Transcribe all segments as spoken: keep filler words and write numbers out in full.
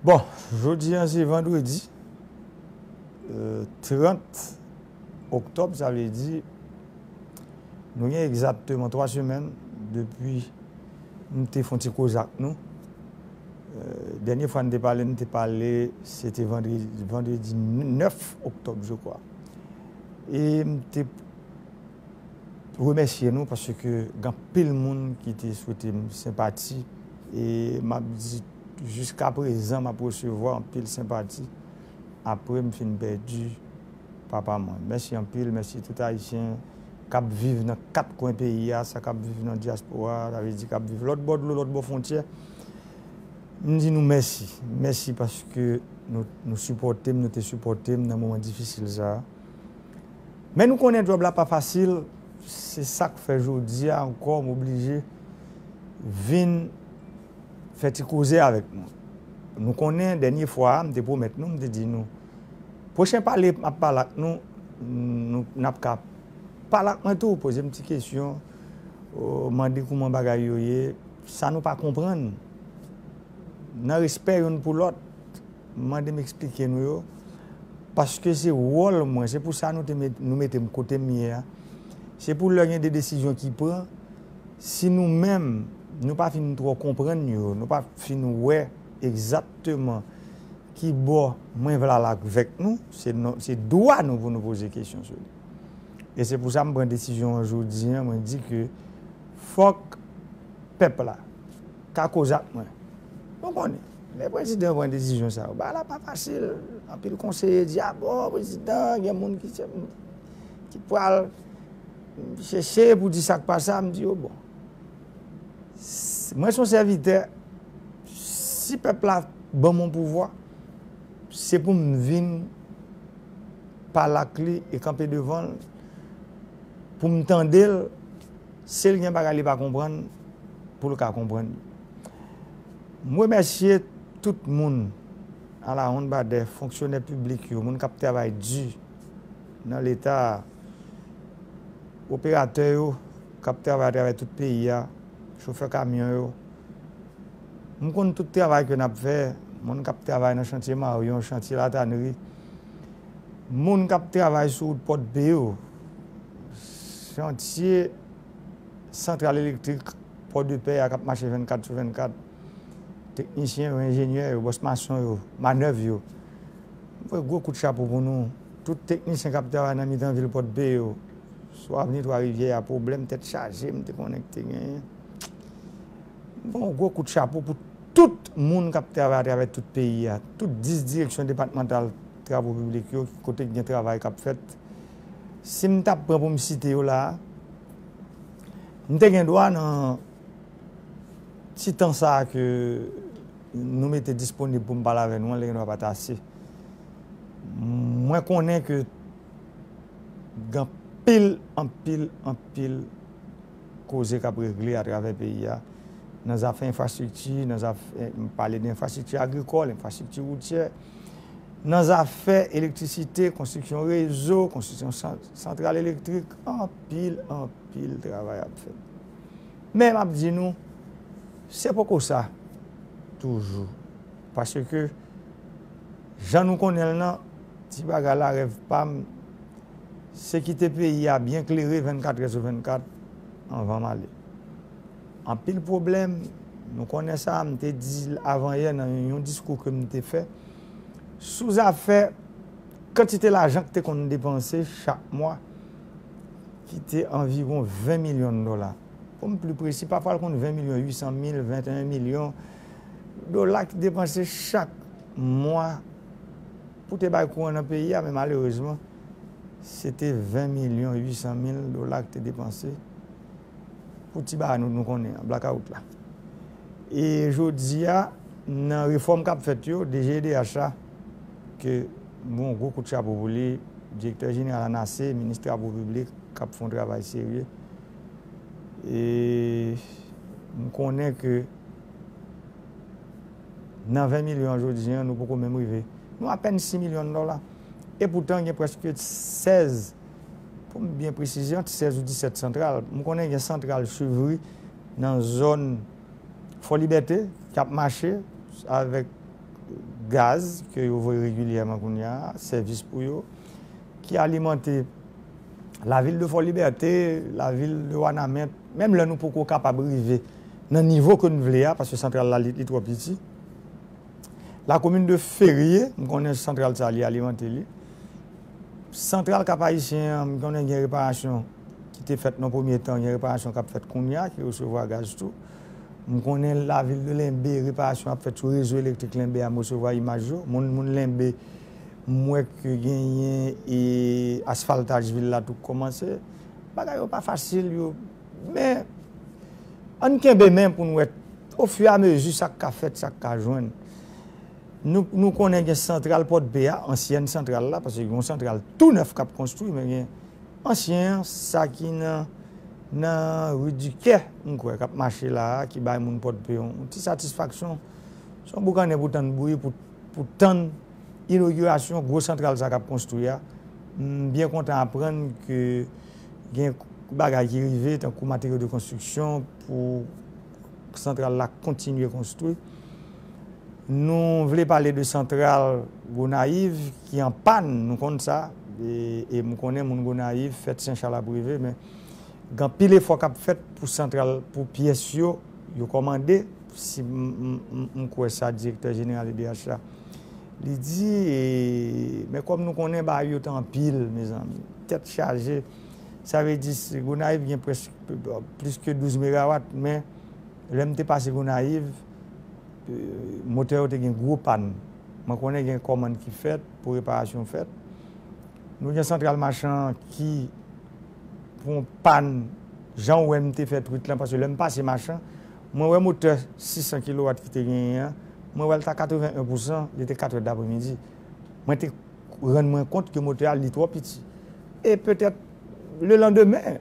Bon, jodi a se vandredi, euh, trant oktòb, sa vle di nou gen egzakteman twa semèn depi m te fè yon ti koze ak nou. Euh, dènye fwa n te pale, n te pale, se te vandredi, vandredi nèf oktòb, je crois. E m te remèsye nou paske gen anpil moun ki te swete m senpati. E m ap di, jiska prezan, m ap resevwa anpil senpati apre m fin pèdi papa mwen. Mèsi anpil, mèsi tout Ayisyen k ap viv nan kat kwen peyi a, sa k ap viv nan dyaspora, sa vle di k ap viv lòt bò dlo, lòt bò fwontyè. M di nou mèsi. Mèsi paske nou, nou sipòte m, nou te sipòte m nan moman difisil sa a. Men nou konnen djòb la pa fasil, se sa k fè jodi a ankò m oblije vin fè ti koze avèk nou. Nou konnen dènye fwa a, m te pwomèt nou, m te di nou, pwochen pale m ap pale ak nou, nou, n ap ka pale ak mwen tou, poze m ti kesyon, o, mande kouman bagay yo ye, sa nou pa konprann. Nan respè youn pou lòt, mande m eksplike nou yo, paske se wòl mwen, se pou sa nou te met, nou mete m kote m ye a. Se pou lè gen de desizyon ki pran, si nou menm, nou pa fin twò konprann yo, nou pa fin wè egzakteman ki bò mwen vle al avèk nou, se non, se dwa nou pou nou poze kesyon sou li. E se pou sa m pran desizyon an jodi a, mwen di ke fòk pèp la ka koze ak mwen. Nou konnen, lè prezidan pran desizyon sa yo, bagay la pa fasil. Anpil konseye di, a bon, prezidan, gen moun ki, ki pral chèche pou di sa k pa sa, m di yo, bon. S-, mwen se yon sèvitè, si pèp la ban m yon pouvwa, se pou m vin pale ak li e kanpe devan l, pou m tande l, si l gen bagay li pa konprann, pou l ka konprann. M remèsye tout moun, alawonnbadè, fonksyonè piblik yo, moun k ap travay di nan Leta a, operatè yo k ap travay atravè tout peyi a, chofè kamyon yo. M konn tout travay ke n ap fè, moun k ap travay nan chantye Maryon, chantye Latanri, moun k ap travay sou wout Pòdpe yo, chantye santral elektrik Pòdepè a k ap mache vennkat sou vennkat, teknisyen yo, enjenyè yo, bòs mason yo, manèv yo. M voye gwo kout chapo pou nou, tout teknisyen k ap travay nan mitan vil Pòdpe yo, sou avni Twa Rivyè a, pwoblèm tèt chaje m te konnen ki te genyen. M voye yon gwo kout chapo pou tout moun k ap travay atravè tout peyi a, tout dis direksyon depatmantal travo piblik yo, kote k gen travay k ap fèt. Si m t ap pran pou m site yo la a, m te gen dwa nan ti tan sa a ke nou mete disponib pou m pale avè nou an, li gen dwa pa t ase. Mwen konnen ke gen anpil, anpil, anpil koze k ap regle atravè peyi a. Nan zafè enfrastrikti, nan zafè, m pale de enfrastrikti agrikòl, enfrastrikti woutyè, nan zafè elektrisite, konstriksyon rezo, konstriksyon san-, santral elektrik, anpil, anpil travay ap fèt. Men m ap di nou, se poko sa toujou. Paske, jan nou konnen l nan, ti bagay la, rèv pa m, se kite peyi a byen klere vennkat è sou vennkat anvan m ale. Anpil pwoblèm, nou konnen sa, m te di l avanyè nan yon diskou ke m te fè sou zafè kantite lajan ki te konn depanse chak mwa, ki te anviwon ven milyon dola. Pou m pli presi, pafwa l konn ven milyon uit san mil, venteyen milyon dola ki depanse chak mwa pou te bay kouran nan peyi a, men malerezman, se te ven milyon uit san mil dola ki te depanse pou ti bagay nou, nou konnen an, blakawout la. E jodi a, nan refòm k ap fèt yo, D G E D H la, ke m voye yon gwo kout chapo pou li, direktè jeneral ANASE, minis travo piblik, k ap fè yon travay serye. E m konnen ke nan ven milyon an jodi an, nou poko menm rive. Nou apèn sis milyon dola. E poutan, gen prèske sèz, pou m byen presize, ant sèz ou disèt santral. M konnen gen santral Chevry nan zòn Fò Libète k ap mache avèk gaz ke yo voye regilyèman kounye a, sèvis pou yo, ki alimante lavil de Fò Libète, lavil de Wanament, menm lè nou poko kapab rive nan nivo ke n vle a, paske santral la, li, li twò piti. Lakomin de Ferye, m konnen santral sa, li alimante li. Santral Kap Ayisyen an, m konnen gen reparasyon ki te fèt nan premye tan, gen reparasyon k ap fèt kounye a, ki resevwa gaz tou. M konnen lavil de Lenbe, reparasyon ap fèt sou rezo elektrik Lenbe a, m resevwa imaj yo. Moun, moun Lenbe, m wè ke genyen e asfaltaj vil la tou kòmanse. Bagay yo pa fasil, yo. Men, ann kenbe men pou n wè, ofiramezi, sa k ka fèt, sa k ka jwenn. Nou, nou konnen gen santral Pòdpe a, ansyèn santral la, paske gen yon santral tou nèf k ap konstwi, men gen ansyen an, sa ki nan, nan Rue du Quai, m kwè, k ap mache la a, ki bay moun Pòdpe yon, yon ti satisfaksyon. Se yon boukannen pou tann bri, pou, pou tann inogirasyon gwo santral sa k ap konstwi a. M byen kontan aprann ke gen bagay ki rive, tankou materyo de konstriksyon, pou santral la kontinye konstwi. Nou vle pale de santral Gonayiv ki an pàn, nou konn sa, e, e m konnen moun Gonayiv, fèt Sen Chal ap rive, men gen anpil efò k ap fèt pou santral, pou pyès yo, yo kòmande, si m, m, m, m kwè sa direktè jeneral E D H la, li di, e, men kòm nou konnen bagay yo te anpil, mezanmi, tèt chaje, sa vle di, se Gonayiv gen prèske plis ke douz megawat, men lè m te pase Gonayiv, e, motè yo te gen gwo pàn. Mwen konnen gen kòmann ki fèt pou reparasyon fèt. Nou gen santral Machan ki pou yon pàn, jan w wè m te fè twit lan, paske lè m pase Machan, mwen wè motè sis san kilowat ki te genyen an, mwen wè l ta katreven en pousan, li te katrè dapremidi. Mwen te rann mwen kont ke motè a li twò piti. E petèt lelandemen,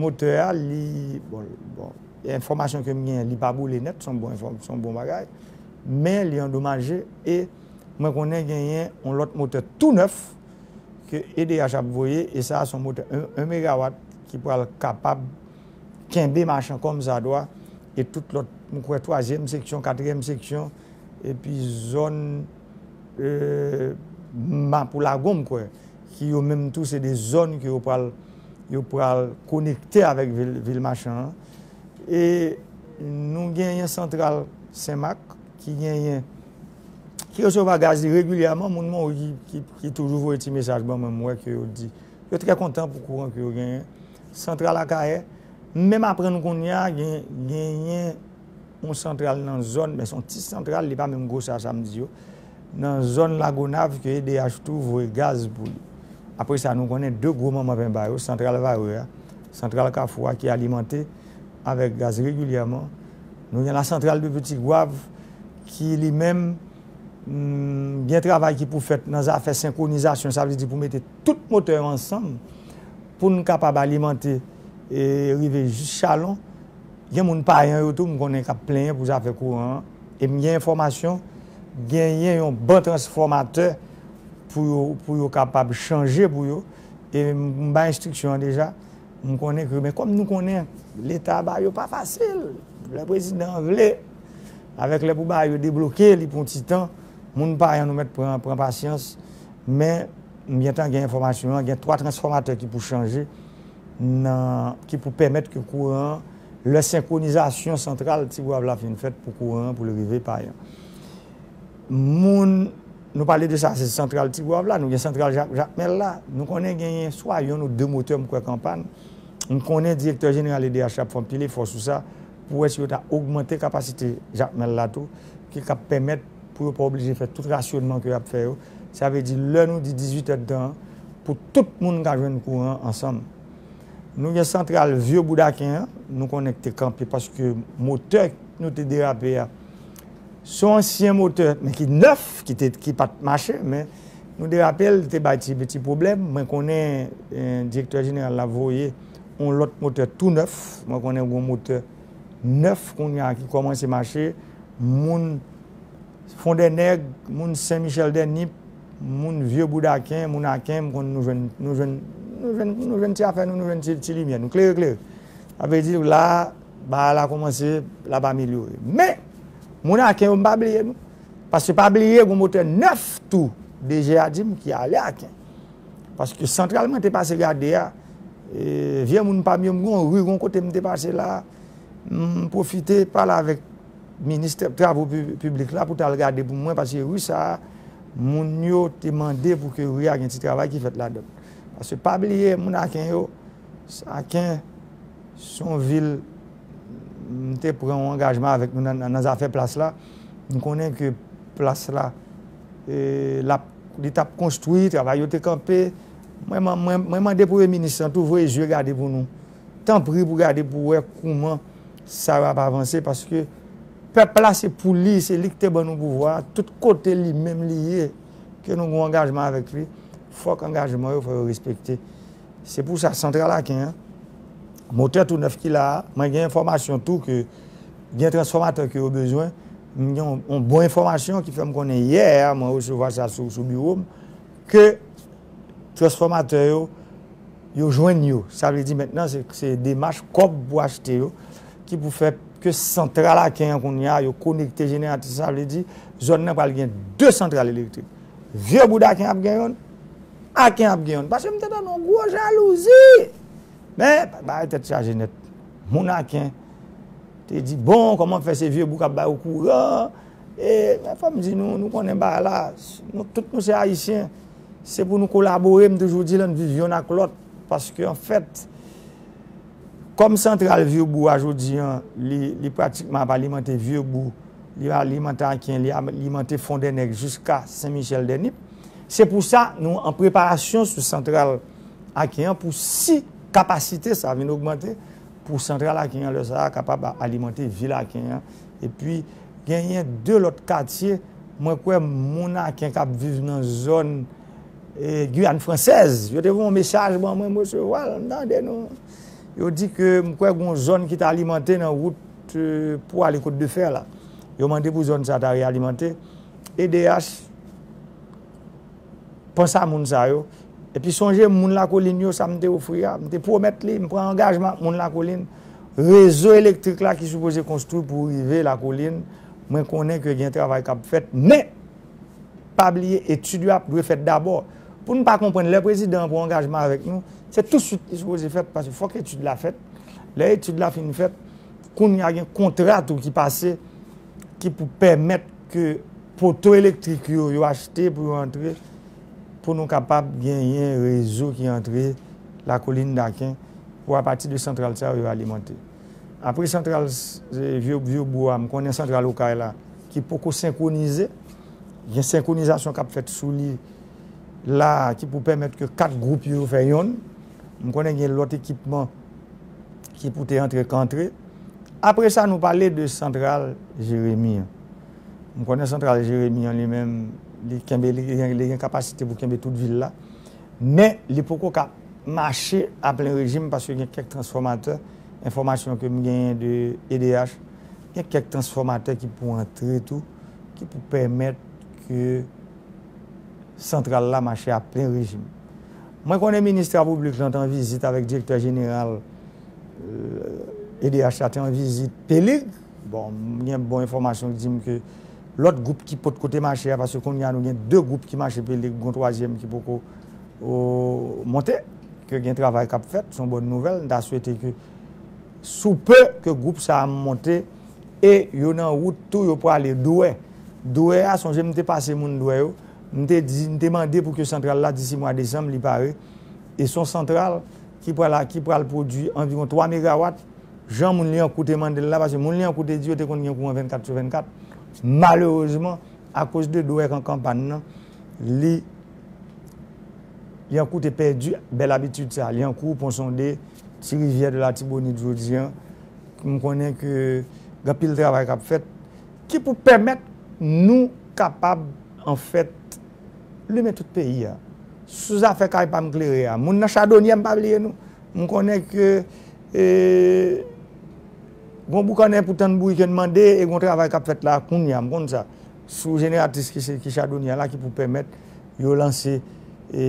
motè a li, bon, bon, enfòmasyon ke m genyen, li pa boule nèt, se yon bon enfò-, se yon bon bagay, men li andomaje e mwen konnen genyen yon lòt motè tou nèf ke E D H ap voye, e sa a se yon motè en, en megawat ki pral kapab kenbe Machan kòm sa dwa, e tout lòt, m kwè twazyèm seksyon, katriyèm seksyon, epi zòn, e, Mapou Lagon, m kwè, ki yo menm tou se de zòn ke yo pral, yo pral konekte avèk vil, vil Machan an. E nou genyen santral Senmak ki genyen, ki resevwa gaz li regilyèman, moun Monwi ki, ki, ki toujou voye ti mesaj ban mwen, m wè ke yo di yo trè kontan pou kouran ke yo genyen. Santral Akayè, m menm aprann kounye a, gen, genyen yon santral nan zòn, men se yon ti santral, li pa menm gwosè a sa m di yo, nan zòn Lagonav ke E D H tou voye gaz pou li. Apre sa, nou konnen de gwo manman penba yo, santral Vare a, santral Kafou a ki alimante avèk gaz regilyèman. Nou gen la santral de Petit Goâve ki li menm, mm, gen travay ki pou fèt nan zafè senkronizasyon, sa vle di pou mete tout motè yo ansanm pou n kapab alimante e rive jis Chalon. Gen moun Payan yo tou, m konnen k ap plenyen pou zafè kouran an. E m gen enfòmasyon, genyen yon ban transfòmatè pou yo, pou yo kapab chanje pou yo. E m, m bay enstriksyon an deja. M konnen ke, men kòm nou konnen, Leta ba yo pa fasil. Lè prezidan an vle, avèk lè pou ba yo debloke, li pran ti tan. Moun Payan nou mèt pran, pran pasyans. Men, m gentan gen enfòmasyon an, gen twa transfòmatè ki pou chanje, nan, ki pou pèmèt ke kouran an, lè senkronizasyon santral Tigwav la fin fèt pou kouran an, pou l rive Payan. Moun, nou pale de sa, se santral Tigwav la, nou gen santral Jak-, Jakmèl la. Nou konnen genyen swa yonn ou de motè, m kwè, k an pàn. M konnen direktè jeneral E D H ap fè anpil efò sou sa, pou wè si yo ta ogmante kapasite Jakmèl la tou, ki k ap pèmèt pou yo pa oblije fè tout rasyonman ke y ap fè yo. Sa vle di, lè nou di dizuit èdtan an, pou tout moun ka jwenn kouran ansanm. Nou gen santral Vye Boudaken an, nou konnen ki te kanpe paske motè nou te derape a, se yon ansyen motè, men ki nèf, ki te, ki pa t mache, men nou derape l, li te bay ti, ti pwoblèm. Mwen konnen, eh, direktè jeneral la voye yon lòt motè tou nèf. Mwen konnen yon motè nèf kounye a ki kòmanse mache. Moun Fondènèg, moun Sen Michèl dè Nip, moun Vye Boudaken, moun Aken, m konn nou jwenn, nou jwenn, nou jwenn, nou jwenn ti afè nou, nou jwenn ti, ti limyè, nou klere, klere. Sa vle di la, bagay la kòmanse, l ap amelyore. Men, moun Aken yo, m pa bliye nou. Paske pa bliye, gon motè nèf tou, DG a di m, ki ale Aken. Paske santral mwen te pase gade a, e, vye moun pa m yo, m gon ri, gon kote m te pase la, m pwofite pale avèk minis travo pi- piblik la pou t al gade pou mwen, paske ri sa a, moun yo te mande pou ke ri a gen ti travay ki fèt ladan. Paske pa bliye, moun Aken yo, Aken se yon vil, m te pran yon angajman avèk nou nan, nan, nan zafè plas la. M konnen ke plas la, e, l ap, li t ap konstwi, travay yo te kanpe. Mwen, mwen, mwen, mwen mande premye minis lan tou voye zye gade pou nou. Tanpri pou gade pou wè kouman sa yo ap avanse, paske pèp la se pou li, se li ki te ban nou pouvwa a. Tout kote li menm li ye, ke nou gen angajman avèk li, fòk angajman yo, fò yo respekte. Se pou sa, santral Aken an, motè tou nèf ki la a, mwen gen enfòmasyon tou ke gen transfòmatè ke yo bezwen. M gen yon, yon bon enfòmasyon ki fè m konnen yè a, mwen resevwa sa sou, sou biwo m, ke transfòmatè yo, yo jwenn yo. Sa vle di mentnan, se, se demach kòb pou achte yo, ki pou fè ke santral Aken an kounye a, yo konekte jeneratris, sa vle di, zòn nan pral gen de santral elektrik. Vye boud Aken ap gen youn, Aken ap gen youn. Paske m te tande yon gwo jalouzi. Men, bagay tèt chaje nèt. Moun Aken te di, bon, kòman fè se vye bouk ap bay ou kouran? E, men fò m di nou, nou konnen bagay la, nou, tout nou se Ayisyen. Se pou nou kolabore, m toujou di, ann viv yonn ak lòt. Paske, anfèt, kòm santral Vyebou a jodi an, li, li pratikman ap alimante Vyebou, li alimante Aken, li alimante Fondènèg jiska Sen Michèl Dènip. Se pou sa, nou an preparasyon sou santral Aken an pou si kapasite sa vin ogmante, pou santral Aken an lè sa a kapab alimante vil Aken an. Epi, genyen de lòt katye, mwen kwè moun Aken k ap viv nan zòn, e, Giyàn Fransèz. Yo te voye yon mesaj ban mwen, m resevwa l, m tande nou. Yo di ke m kwè gon zòn ki ta alimante nan wout, e, pou ale Kot de Fè la. Yo mande pou zòn sa ta realimante. E D H, panse a moun sa yo. Epi sonje moun Lakolin yo, sa m te ofri a. M te pwomèt li, m pran angajman ak moun Lakolin. Rezo elektrik la ki sipoze konstwi pou rive Lakolin, mwen konnen ke gen travay k ap fèt, men pa bliye etid yo ap dwe fèt dabò. Pou n pa konprann, lè prezidan an pran angajman avèk nou, se tousuit li sipoze fèt, paske fòk etid la fèt. Lè etid la fin fèt, kounye a gen kontra tou ki pase, ki pou pèmèt ke poto elektrik yo, yo achte pou yo antre, pou nou kapab genyen rezo ki antre Lakolin Daken, pou apati de santral sa yo, yo alimante. Apre santral, e, Vye, Vyebou a, m konnen santral Okay la, ki poko senkwonize. Gen senkronizasyon k ap fèt sou li la, ki pou pèmèt ke kat gwoup yo fè yonn. M konnen gen lòt ekipman ki pou te antre, k antre. Apre sa, nou pale de santral Jeremi an. M konnen santral Jeremi an, li menm, li kenbe, li gen, li gen kapasite pou kenbe tout vil la. Men, li poko ka mache a plen rejim paske gen kèk transfòmatè, enfòmasyon ke m genyen de E D H, gen kèk transfòmatè ki pou antre tou, ki pou pèmèt ke santral la mache a plen rejim. Mwen konnen minis travo piblik lan te an vizit avèk direktè jeneral, euh, E D H la te an vizit Pelig. Bon, m gen bon enfòmasyon ki di m ke lòt gwoup ki potko te mache a, paske kounye a nou gen de gwoup ki mache Pelig, gon twazyèm ki poko, o, monte, ke gen travay k ap fèt, se yon bòn nouvèl. M ta swete ke sou pe ke gwoup sa a monte e yo nan wout tou, yo prale Dwè. Dwè a, sonje m te pase moun Dwè yo, m te di, m te mande pou ke santral la disi mwa desanm li pare. E se yon santral ki pral, ki pral pwodui anviwon twa megawat. Jan moun Lyankou te mande l la, paske moun Lyankou te di yo te konn gen kouran vennkat sou vennkat. Malerezman, akoz de Dwè k an kanpàn nan, li, Lyankou te pèdi bèl abitid sa. Lyankou, Pon Sonde, Ti Rivyè de Latibonit jodi an, m konnen ke gen anpil travay k ap fèt ki pou pèmèt nou kapab, anfèt, limen tout peyi a. Sou zafè kay pa m klere a, moun nan Chadonyè, m pa bliye nou. M konnen ke, e, gon boukannen pou tann bourik yo mande, e gon travay k ap fèt la kounye a, m konn sa. Sou jeneratris ki se, ki Chadonyè la, ki pou pèmèt yo lanse, e,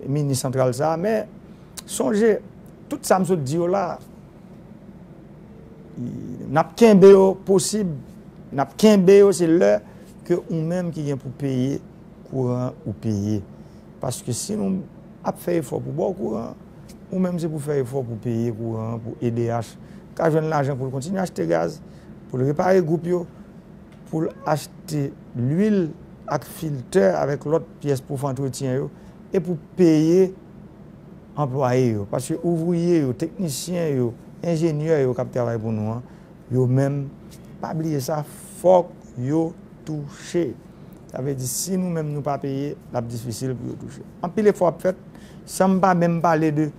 mini santral sa. Men, sonje, tout sa m sot di yo la, n ap kenbe yo posib, n ap kenbe yo, se lè ke ou menm ki gen pou peye kouran ou peye. Paske si nou ap fè efò pou ba w kouran, ou menm se pou fè efò pou peye kouran an, pou E D H ka jwenn lajan pou l kontinye achte gaz, pou l repare gwoup yo, pou l achte lwil ak filtè avèk lòt pyès pou fè antretyen yo, e pou peye anplwaye yo. Paske ouvriye yo, teknisyen yo, enjenyè yo k ap travay pou nou an, yo menm, pa bliye sa, fòk yo touche. Sa vle di, si nou menm nou pa peye, l ap difisil pou yo touche. Anpil efò ap fèt, san m pa menm pale de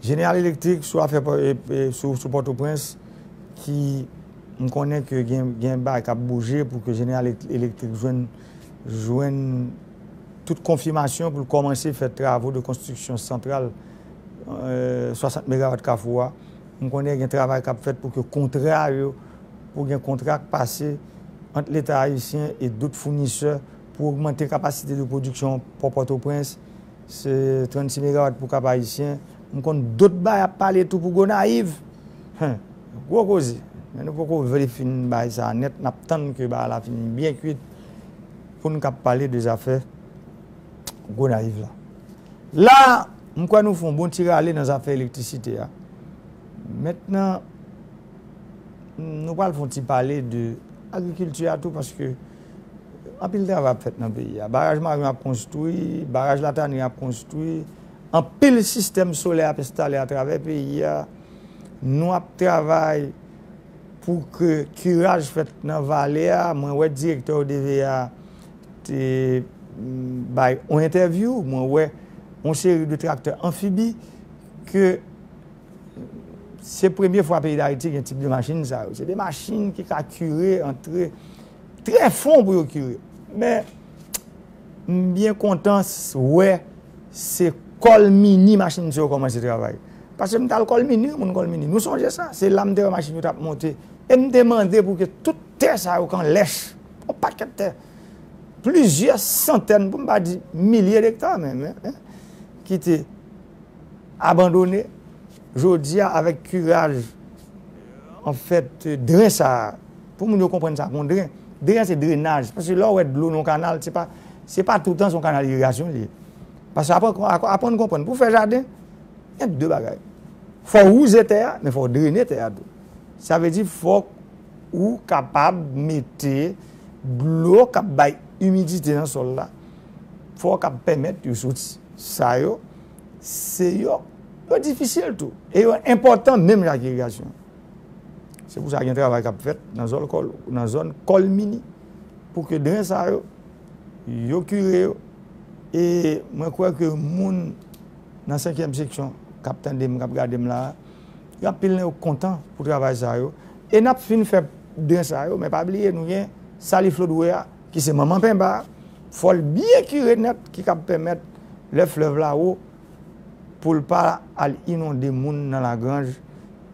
General Electric sou afè, e, e, sou, sou Pòtoprens, ki m konnen ke gen, gen bagay k ap bouje pou ke General Electric jwenn, jwenn tout konfimasyon pou l kòmanse fè travo de konstriksyon santral, e, swasant megawat Kafou a. M konnen gen travay k ap fèt pou ke kontra yo, pou gen kontra k pase ant Leta ayisyen e dòt founisè pou ogmante kapasite de pwodiksyon pò Pòtoprens. Se trannsis megawat pou Kap Ayisyen. M konn dòt bay ap pale tou pou Gonayiv. Hen, gwo koze. Men nou poko vle fin bay sa nèt, n ap tann ke bagay la fin byen kwit pou n kab pale de zafè Gonayiv la. La, m kwè nou fè yon bon ti rale nan zafè elektrisite a. Mentnan, nou pral fè yon ti pale de agrikilti a tou, paske anpil travay ap fèt nan peyi a. Baraj Mayon ap konstwi, baraj Latani ap konstwi, anpil sistèm solè ap enstale atravè peyi a. Nou ap travay pou ke kiraj fèt nan vale a. Mwen wè direktè O D V A te, mm, bay yon entèvyou, mwen wè yon seri de traktè anfibi ke se premye fwa peyi Dayiti gen tip de machin sa yo. Se de machin ki ka kire, antre trè fon pou yo kire. Men, m byen kontan s-, wè se Kòlmini machin sa yo kòmanse travay. Paske m t al Kòlmini, moun Kòlmini, nou sonje sa? Se la m te wè machin yo t ap monte. E m te mande pou ke tout tè sa yo kan lèch. Yon pakèt tè. Plizyè santèn, pou m pa di milye dekta menm, en, en, ki te abandone. Jodi a, avèk kiraj, anfèt, dren sa a, pou moun yo konprann sa, gon dren. Dren se drenaj. Paske lè w wè dlo nan yon kanal, se pa, se pa toutan se yon kanal irigasyon li ye. Paske aprann, aprann konprann. Pou w fè jaden, gen de bagay. Fò w wouze tè a, men fò w drene tè a tou. Sa vle di fòk ou kapab mete dlo k ap bay imidite nan sòl la, fò k ap pèmèt yo soti. Sa yo, se yo, yo difisil tou. E yo enpòtan menm jan ak irigasyon. Se pou sa gen travay k ap fèt nan zòn Kòl-, nan zòn Kòlmini, pou ke dren sa yo, yo kire yo. E mwen kwè ke moun nan senkyèm seksyon k ap tande m, k ap gade m la a, yo anpil nan yo kontan pou travay sa yo. E n ap fin fè dren sa yo, men pa bliye nou gen Sali Flodwe a, ki se manman penba a, fò l byen kire nèt, ki kab pèmèt lè flèv la wo, pou l pa al inonde moun nan Lagranj,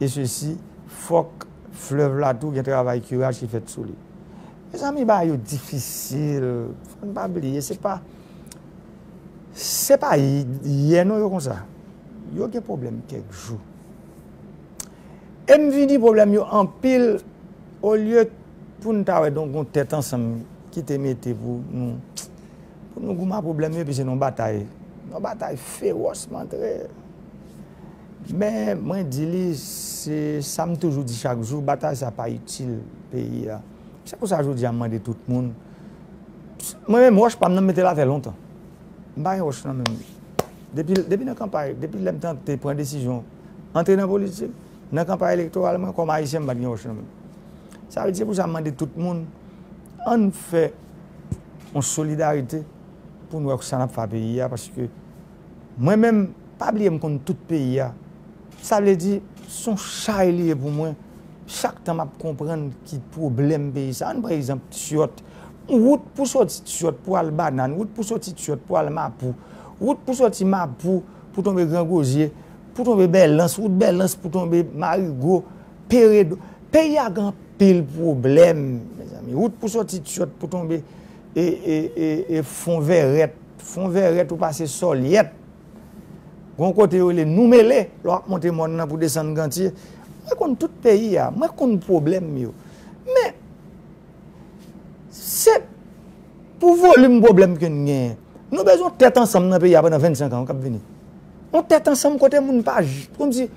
e sesi, fòk flèv la tou gen travay kiraj ki fèt sou li. Mezanmi, bagay yo difisil, fò n pa bliye, se pa, se pa y-, yè non yo konsa. Yo gen pwoblèm kèk jou. E m vini pwoblèm yo anpil, olye pou n ta wè donk yon tèt ansanm ki te mete pou nou, pou nou goumen ak pwoblèm yo, epi se nan batay. Nan batay fewòs m antre. Men, mwen di li, se sa m toujou di chak jou, batay sa pa itil peyi a. Se pou sa jodi a m mande tout moun. Mwen menm wòch pa m nan m mete l atè lontan. M pa gen wòch nan men m. Depi, depi nan kanpay, depi lè m tante pran desizyon antre nan politik, nan kanpay elektoral mwen, kòm Ayisyen, m pa t gen wòch nan men m. Sa vle di, se pou sa m mande tout moun, ann fè yon solidarite pou n wè sa n ap fè a peyi a, paske mwen menm, pa bliye m konn tout peyi a. Sa vle di, se yon chay li ye pou mwen. Chak tan m ap konprann ki pwoblèm peyi sa. Ann pran egzanp Tyòt. Wout pou soti Tyòt pou al Banàn, wout pou soti Tyòt pou al Mapou, wout pou soti Mapou pou tonbe Gran Gozye, pou tonbe Bèlans, wout Bèlans pou tonbe Marigo, Peredo. Peyi a gen anpil pwoblèm, mezanmi. Wout pou soti Tyòt pou tonbe e, e, e, e Fon Vèrèt. Fon Vèrèt ou pase Sòlyèt. Gon kote yo rele Noumele, lè w ap monte mòn nan pou desann Gantye. Mwen konn tout peyi a, mwen konn pwoblèm yo. Men, Pou volim pwoblèm ke n genyen, nou bezwen yon tèt ansanm nan peyi a pandan vennsenk an k ap vini. Yon tèt ansanm kote moun pa j-, kòmsi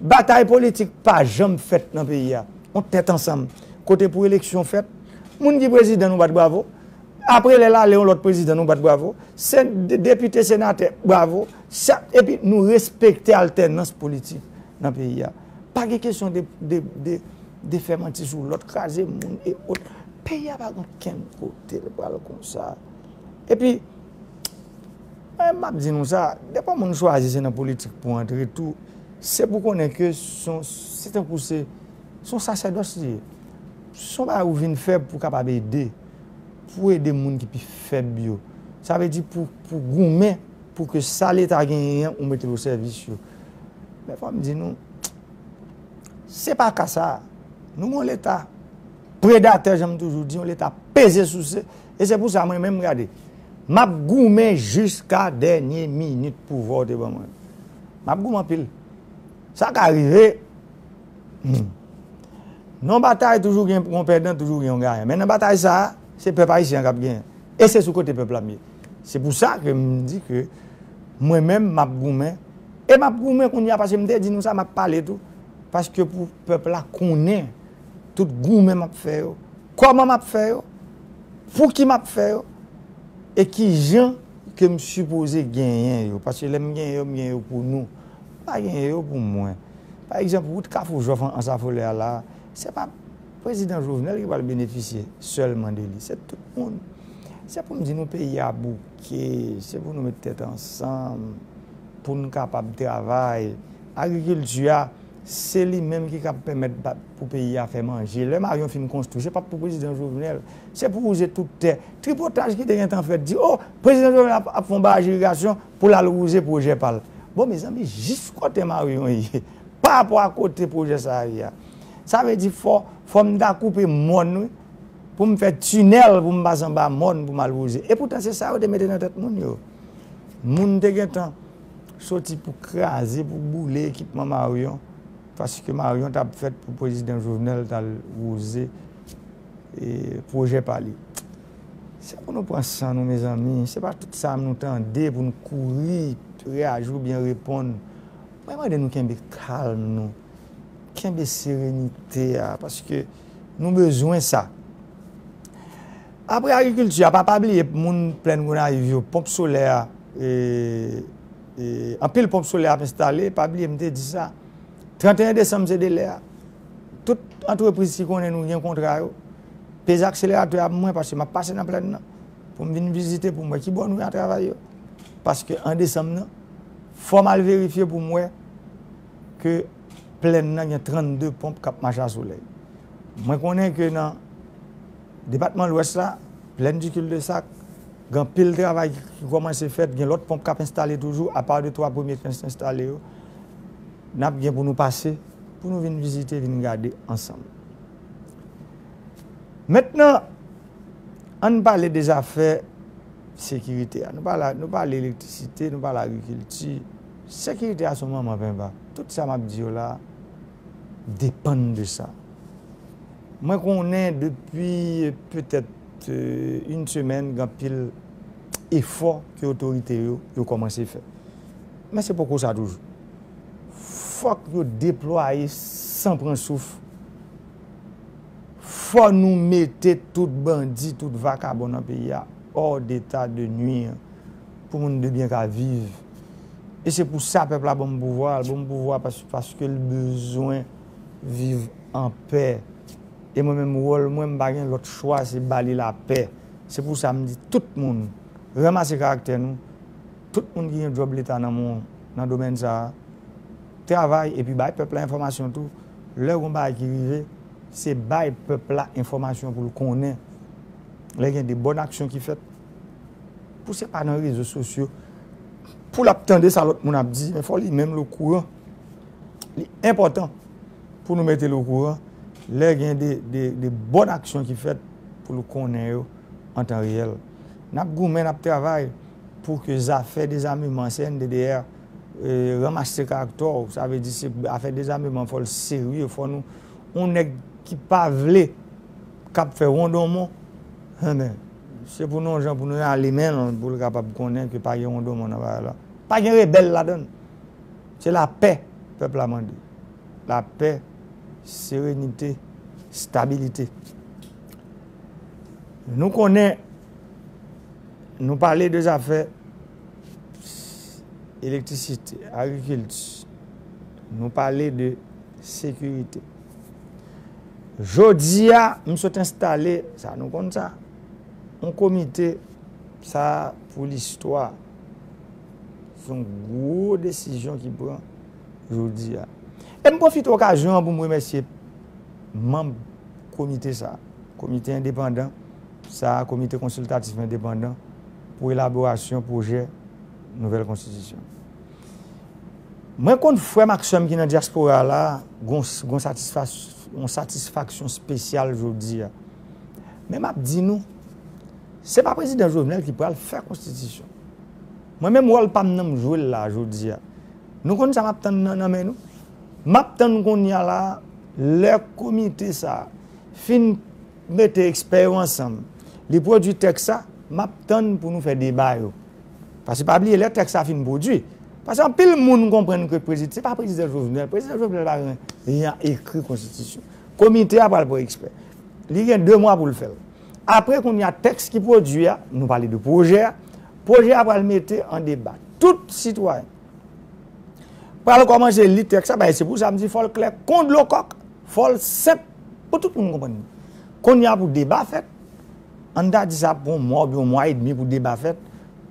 batay politik pa janm fèt nan peyi a. Yon tèt ansanm kote pou eleksyon fèt, moun ki prezidan nou bat bravo, apre lè l ale yon lòt prezidan nou bat bravo, se de-, depite, senatè, bravo, sa, epi nou respekte altènans politik nan peyi a. Pa gen kesyon de, de, de, de fè manti sou lòt, kraze moun e ot. Peyi a pa gen kenn kote l pral konsa. Epi, mwen, m ap di nou sa, depi yon moun chwazi se nan politik pou antre tou, se pou konnen ke se yon, se tankou se, se yon sasèdòs li ye. Se yon bagay ou vin fè pou kapab ede, pou ede moun ki pi fèb yo. Sa vle di pou, pou goumen, pou ke sa Leta genyen an, ou mete l o sèvis yo. Men fò m di nou, se pa ka sa. Nou gen yon Leta predatè, jan m toujou di, yon Leta peze souse. E se pou sa, mwen menm, gade, m ap goumen jiska dènye minit pouvwa w te ban mwen. M ap goumen anpil. Sa ka rive. Hmm. Nan batay, toujou gen yon pèdan, toujou gen yon gayan. Men nan batay sa a, se pèp ayisyen an k ap genyen. E se sou kote pèp la m ye. Se pou sa ke m di ke mwen menm, m ap goumen. E m ap goumen kounye a, paske m te di nou sa, m ap pale tou. Paske pou pèp la konnen tout goumen m ap fè yo, kòman m ap fè yo, pou ki m ap fè yo, e ki jan ke m sipoze genyen yo. Paske lè m genyen yo, m genyen yo pou nou. M pa genyen yo pou mwen. Pa egzanp, wout Kafou Jòf an, Anse Affolay a la, se pa prezidan Jovenel ki pral benefisye sèlman de li. Se tout moun. Se pou m di nou peyi a bouke, se pou nou met tèt ansanm, pou n kapab travay. Agrikilti a, se li menm ki kab pèmèt ba-, pou peyi a fè manje. Lè Marion fin konstwi, se pa pou prezidan Jovenel, se pou wouze tout tè. Tripotaj ki te gentan fèt di, o, prezidan Jovenel ap, ap fè yon baraj irigasyon pou l al wouze pwojè pa l. Bon, mezanmi, jis kote Marion ye, pa rapò a kote pwojè sa a ye a, sa vle di fò, fò m ta koupe mòn, wi, pou m fè tinèl, pou m pase anba mòn, pou m al wouze. E poutan, se sa yo te mete nan tèt moun yo. Moun te gentan soti pou kraze, pou boule ekipman Marion, paske Marion t ap fèt pou prezidan Jovenel t al wouze, e, pwojè pa li. Se pou nou pran san nou, mezanmi. Se pa tout sa nou tande pou n kouri reyaji oubyen reponn. Mwen mande nou kenbe kalm nou. Kenbe serenite a, paske nou bezwen sa. Apre agrikilti a, pa, pa bliye moun Plèn Gonayiv yo, ponp solè a, e, e, anpil ponp solè ap enstale, pa bliye m te di sa. Tranteyen desanm se delè a. Tout antrepriz ki konnen nou gen kontra yo, peze akseleratè a pou mwen, paske m ap pase nan plèn nan, pou m vin vizite, pou m wè ki bò nou ye a travay yo. Paske an desanm nan, fò m al verifye pou m wè ke plèn nan gen trannde ponp k ap mache a solèy. Mwen konnen ke nan depatman Lwès la, Plaine du Cul-de-Sac, gen anpil travay ki, ki kòmanse fèt, gen lòt ponp k ap enstale toujou, apa de twa premye k enstale yo, n ap gen pou nou pase, pou nou vin vizite, vin gade ansanm. Mentnan, ann pale de zafè sekirite a. Nou pale, nou pale elektrisite, nou pale agrikilti. Sekirite a se yon manman penba. Tout sa m ap di yo la depann de sa. Mwen konnen depi petèt, euh, yon semèn, gen anpil efò ke otorite yo, yo kòmanse fè. Men se poko sa toujou. Fòk yo deplwaye san pran souf. Fò nou mete tout bandi, tout vakabon nan peyi a hors d'état de nuire, pou moun de byen ka viv. E se pou sa pèp la ban m pouvwa, l ban m pouvwa pas-, paske l bezwen viv an pè. E mwen menm, wòl mwen, m pa gen lòt chwa, se ba li lapè. Se pou sa m di tout moun, ranmase karaktè nou. Tout moun ki gen djòb leta nan men w, nan domèn sa a, travay epi bay pèp la enfòmasyon tou. Lè gen yon bagay ki rive, se bay pèp la enfòmasyon pou l konnen. Lè gen de bòn aksyon ki fèt, pou se pa nan rezo sosyo, pou l ap tande sa lòt moun ap di, men fò li menm l okouran. Li enpòtan pou nou mete l okouran lè gen de, de, de bòn aksyon ki fèt pou l konnen yo an tan reyèl. N ap goumen, n ap travay pou ke zafè dezameman, C N D D R, eh, ranmase karaktè w. Sa vle di se afè dezameman, fò l serye, fò nou, yon nèg ki pa vle, k ap fè wondonmon, enben, Se pou nou jan pou nou rale men l, pou l kapab konnen ke pa gen wondoman nan bagay la. Pa gen rebèl ladan l. Se lapè pèp la mande. Lapè, serenite, stabilite. Nou konnen, nou pale de zafè elektrisite, agrikilti, nou pale de sekirite. Jodi a, m sot enstale, sa nou konn sa, yon komite, sa pou listwa. Se yon gwo desizyon ki pran jodi a. E m pwofite okazyon an pou m remèsye manm komite sa, komite endepandan sa, komite konsiltatif endepandan pou elaborasyon pwojè nouvèl konstitisyon. Mwen konn frè m ak sè m ki nan dyaspora la, gon, gon satisfas-, yon satisfaksyon espesyal jodi a. Men m ap di nou, se pa prezidan Jovenel ki pral fè konstitisyon. Mwen menm wòl pa m nan m jwe l la jodi a. Nou konn sa m ap tann nan, nan men nou? M ap tann kounye a la, lè komite sa fin mete ekspè yo ansanm, li pwodui tèks sa, m ap tann pou nou fè deba yo. Paske pa bliye, lè tèks sa fin pwodui, paske anpil moun konprann ke prezidan, se pa prezidan Jovenel, prezidan Jovenel pa gen, li an ekri konstitisyon. Komite a pral pran ekspè. Li gen de mwa pou l fè l. Apre, kounye a, tèks ki pwodui a, nou pale de pwojè a, pwojè a pral mete an deba. Tout sitwayen pral kòmanse li tèks la, bay, se pou sa m di fò l klè kon dlo kòk, fò l senp pou tout moun konprann li. Kounye a pou deba fèt, ann ta di sa pou yon mwa oubyen yon mwa edmi pou deba fèt,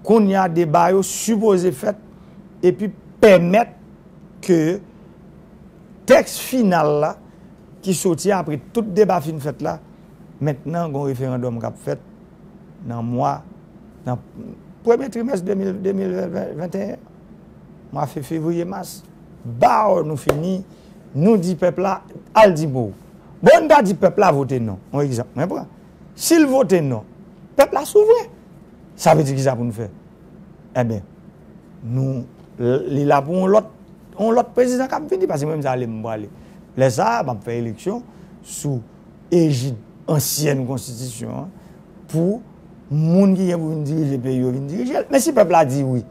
kounye a deba yo sipoze fèt, epi pèmèt ke tèks final la, ki soti apre tout deba fin fèt la, mentnan gon referandòm k ap fèt nan mwa, nan premye trimès de mil, de mil venteyen, mwa fe-, fevriye, mas, baw nou fini, nou di pèp la, al di mo w. Bon, n ta di pèp la vote non, yon egzanp mwen pran. Si l vote non, pèp la souvren. Sa vle di kisa pou n fè? Enben, nou, li la pou yon lòt, yon lòt prezidan k ap vini, paske mwen menm se ale m prale. Lè sa a, m ap fè eleksyon sou ejid ansyèn konstitisyon an pou moun ki gen pou vin dirije peyi yo vin dirije l. Men si pèp la di wi,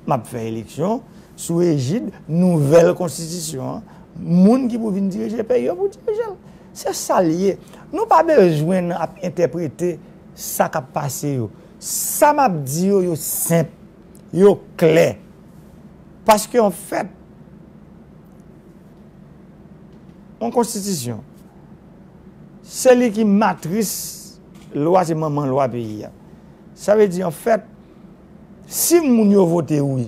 m ap fè eleksyon sou ejid nouvèl konstitisyon an, moun ki pou vin dirije peyi yo pou dirije l. Se sa l ye. Nou pa bezwen ap entèprete sa k ap pase yo. Sa m ap di yo, yo senp, yo klè. Paske, anfèt, yon konstitisyon, se li ki matris lwa, se manman lwa peyi a. Sa vle di, anfèt, si moun yo vote wi,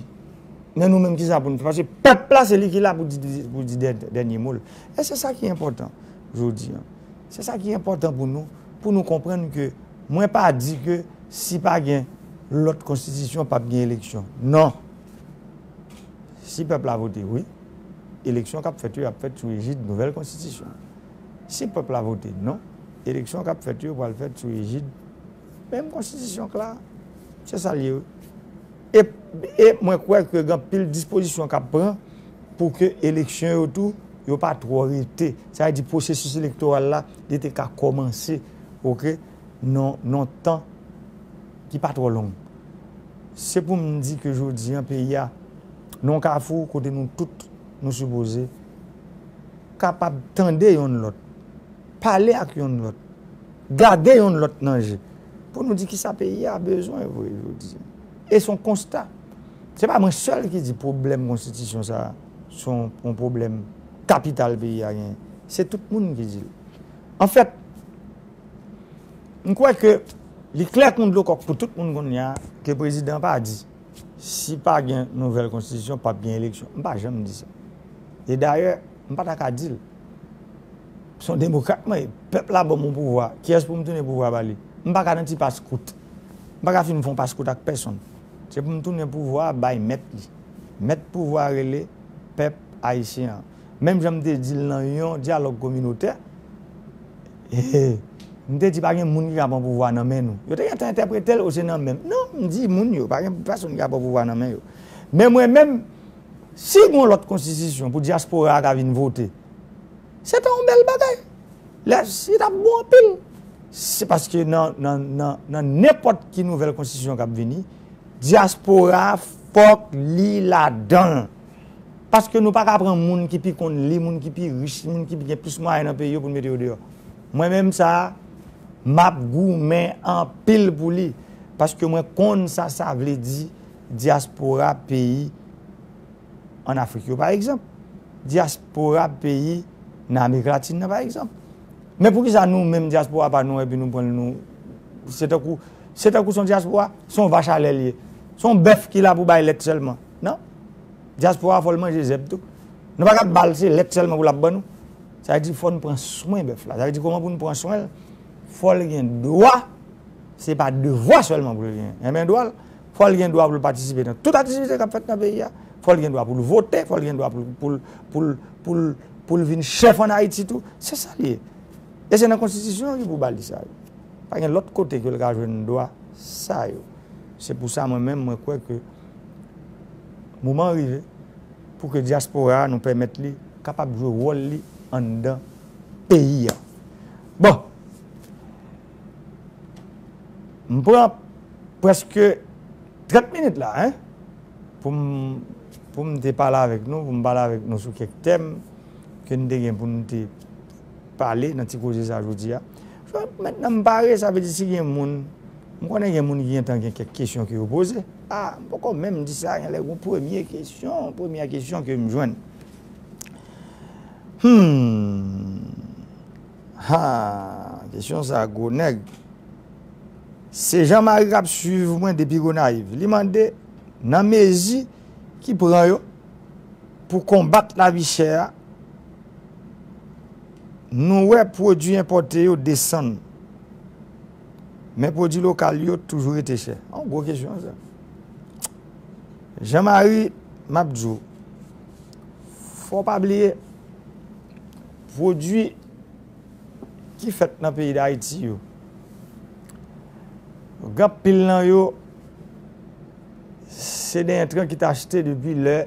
men nou menm, kisa pou nou fè? Paske pèp la, se li ki la pou di, pou di dè-, dènye mo l. E se sa ki enpòtan jodi a. Se sa ki enpòtan pou nou, pou nou konprann ke mwen pa di ke si pa gen lòt konstitisyon, p ap gen eleksyon. Non. Si pèp la vote wi, eleksyon k ap fèt yo, y ap fèt sou ejid nouvèl konstitisyon. Si pèp la vote non, eleksyon k ap fèt yo pral fèt sou ejid menm konstitisyon k la. Se sa l ye wi. E, e mwen kwè ke gen anpil dispozisyon k ap pran pou ke eleksyon yo tou, yo pa twò rete. Sa vle di pwosesis elektoral la, li te ka kòmanse, oke, nan, nan tan ki pa twò long. Se pou m di ke jodi a, peyi a, nan yon kafou kote nou tout, nou sipoze kapab tande yonn lòt, pale ak yonn lòt, gade yonn lòt nan je, pou nou di kisa peyi a bezwen vre jodi a. E se yon konsta. Se pa mwen sèl ki di pwoblèm konstitisyon sa a, se yon, yon pwoblèm kapital peyi a genyen. Se tout moun ki di l. Anfèt, m kwè ke li klè kon dlo kòk pou tout moun kounye a ke prezidan pa di, si pa gen nouvèl konstitisyon, p ap gen eleksyon. M pa janm di sa. E dayè, m pa ta ka di l. Se yon demokrat mwen ye. Pèp la ban m yon pouvwa. Kiyès pou m tounen pouvwa ba li? M pa ka nan ti pas kout. M pa ka fin fè yon pas kout ak pèsonn. Se pou m tounen pouvwa a bay mèt li. Mèt pouvwa a rele pèp ayisyen an. Menm jan m te di l nan yon dyalòg kominotè, e, m te di pa gen moun ki ka pran pouvwa nan men nou. Yo te gentan entèprete l, o, se nan men m. Non, m di moun yo, pa gen pèsonn ki ka pran pouvwa nan men yo. Men mwen menm, si gen yon lòt konstitisyon pou dyaspora a ka vin vote, se ta yon bèl bagay. Lè, li t ap bon anpil. Se paske nan, nan, nan, nan nenpòt ki nouvèl konstitisyon k ap vini, dyaspora a fòk li ladan l. Paske nou pa ka pran moun ki pi konn li, moun ki pi rich, moun ki gen plis mwayen nan peyi yo pou n mete yo deyò. Mwen menm sa a, m ap goumen anpil pou li. Paske mwen konn sa sa vle di dyaspora peyi ann Afrik yo, pa egzanp. Dyaspora peyi nan Amerik Latin nan, pa egzanp. Men poukisa nou menm dyaspora pa nou, epi nou pran l, nou, se tankou, se tankou se yon dyaspora, se yon vach alè l ye. Se yon bèf ki la pou bay lèt sèlman. Non. Dyaspora fò l manje zèb tou. Nou pa ka ba l se lèt sèlman pou l ap ban nou. Sa vle di fò n pran swen bèf la. Sa vle di kòman pou n pran swen l, fò l gen dwa, se pa devwa sèlman pou l gen. Enben dwa l, fò l gen dwa pou l patisipe nan tout aktivite k ap fèt nan peyi a. Fò l gen dwa pou l vote, fò l gen dwa pou l, pou l, pou l, pou l, pou l vin chèf ann Ayiti tou. Se sa l ye. E se nan konstitisyon an ki pou ba l sa yo. Pa gen lòt kote ke l ka jwenn dwa sa yo. Se pou sa mwen menm, mwen kwè ke moman an rive pou ke dyaspora a nou pèmèt li kapab jwe wòl li anndan peyi a. Bon, m pran prèske trant minit la, en, pou m, pou m te pale avèk nou, pou m pale avèk nou sou kèk tèm ke n te gen pou n te pale nan ti koze sa jodi a. Mentnan m pare, sa vle di si gen moun, m konnen gen moun ki gentan gen kèk kesyon ke yo poze. A, m poko menm di sa, genlè gon premye kesyon, premyè kesyon ke m jwenn. Hmm. Ha, kesyon sa gwo nèg. Se Jean Marie k ap swiv mwen depi Gonayiv. Li mande, nan mezi ki pran yo pou konbat lavi chè a, nou wè pwodui enpòte yo desann, men pwodui lokal yo toujou rete chè. Yon gwo kesyon sa. Jean Marie, m ap di w, fò w pa bliye, pwodui ki fèt nan peyi Dayiti yo, gen anpil nan yo, se de entran ki t achte depi lè,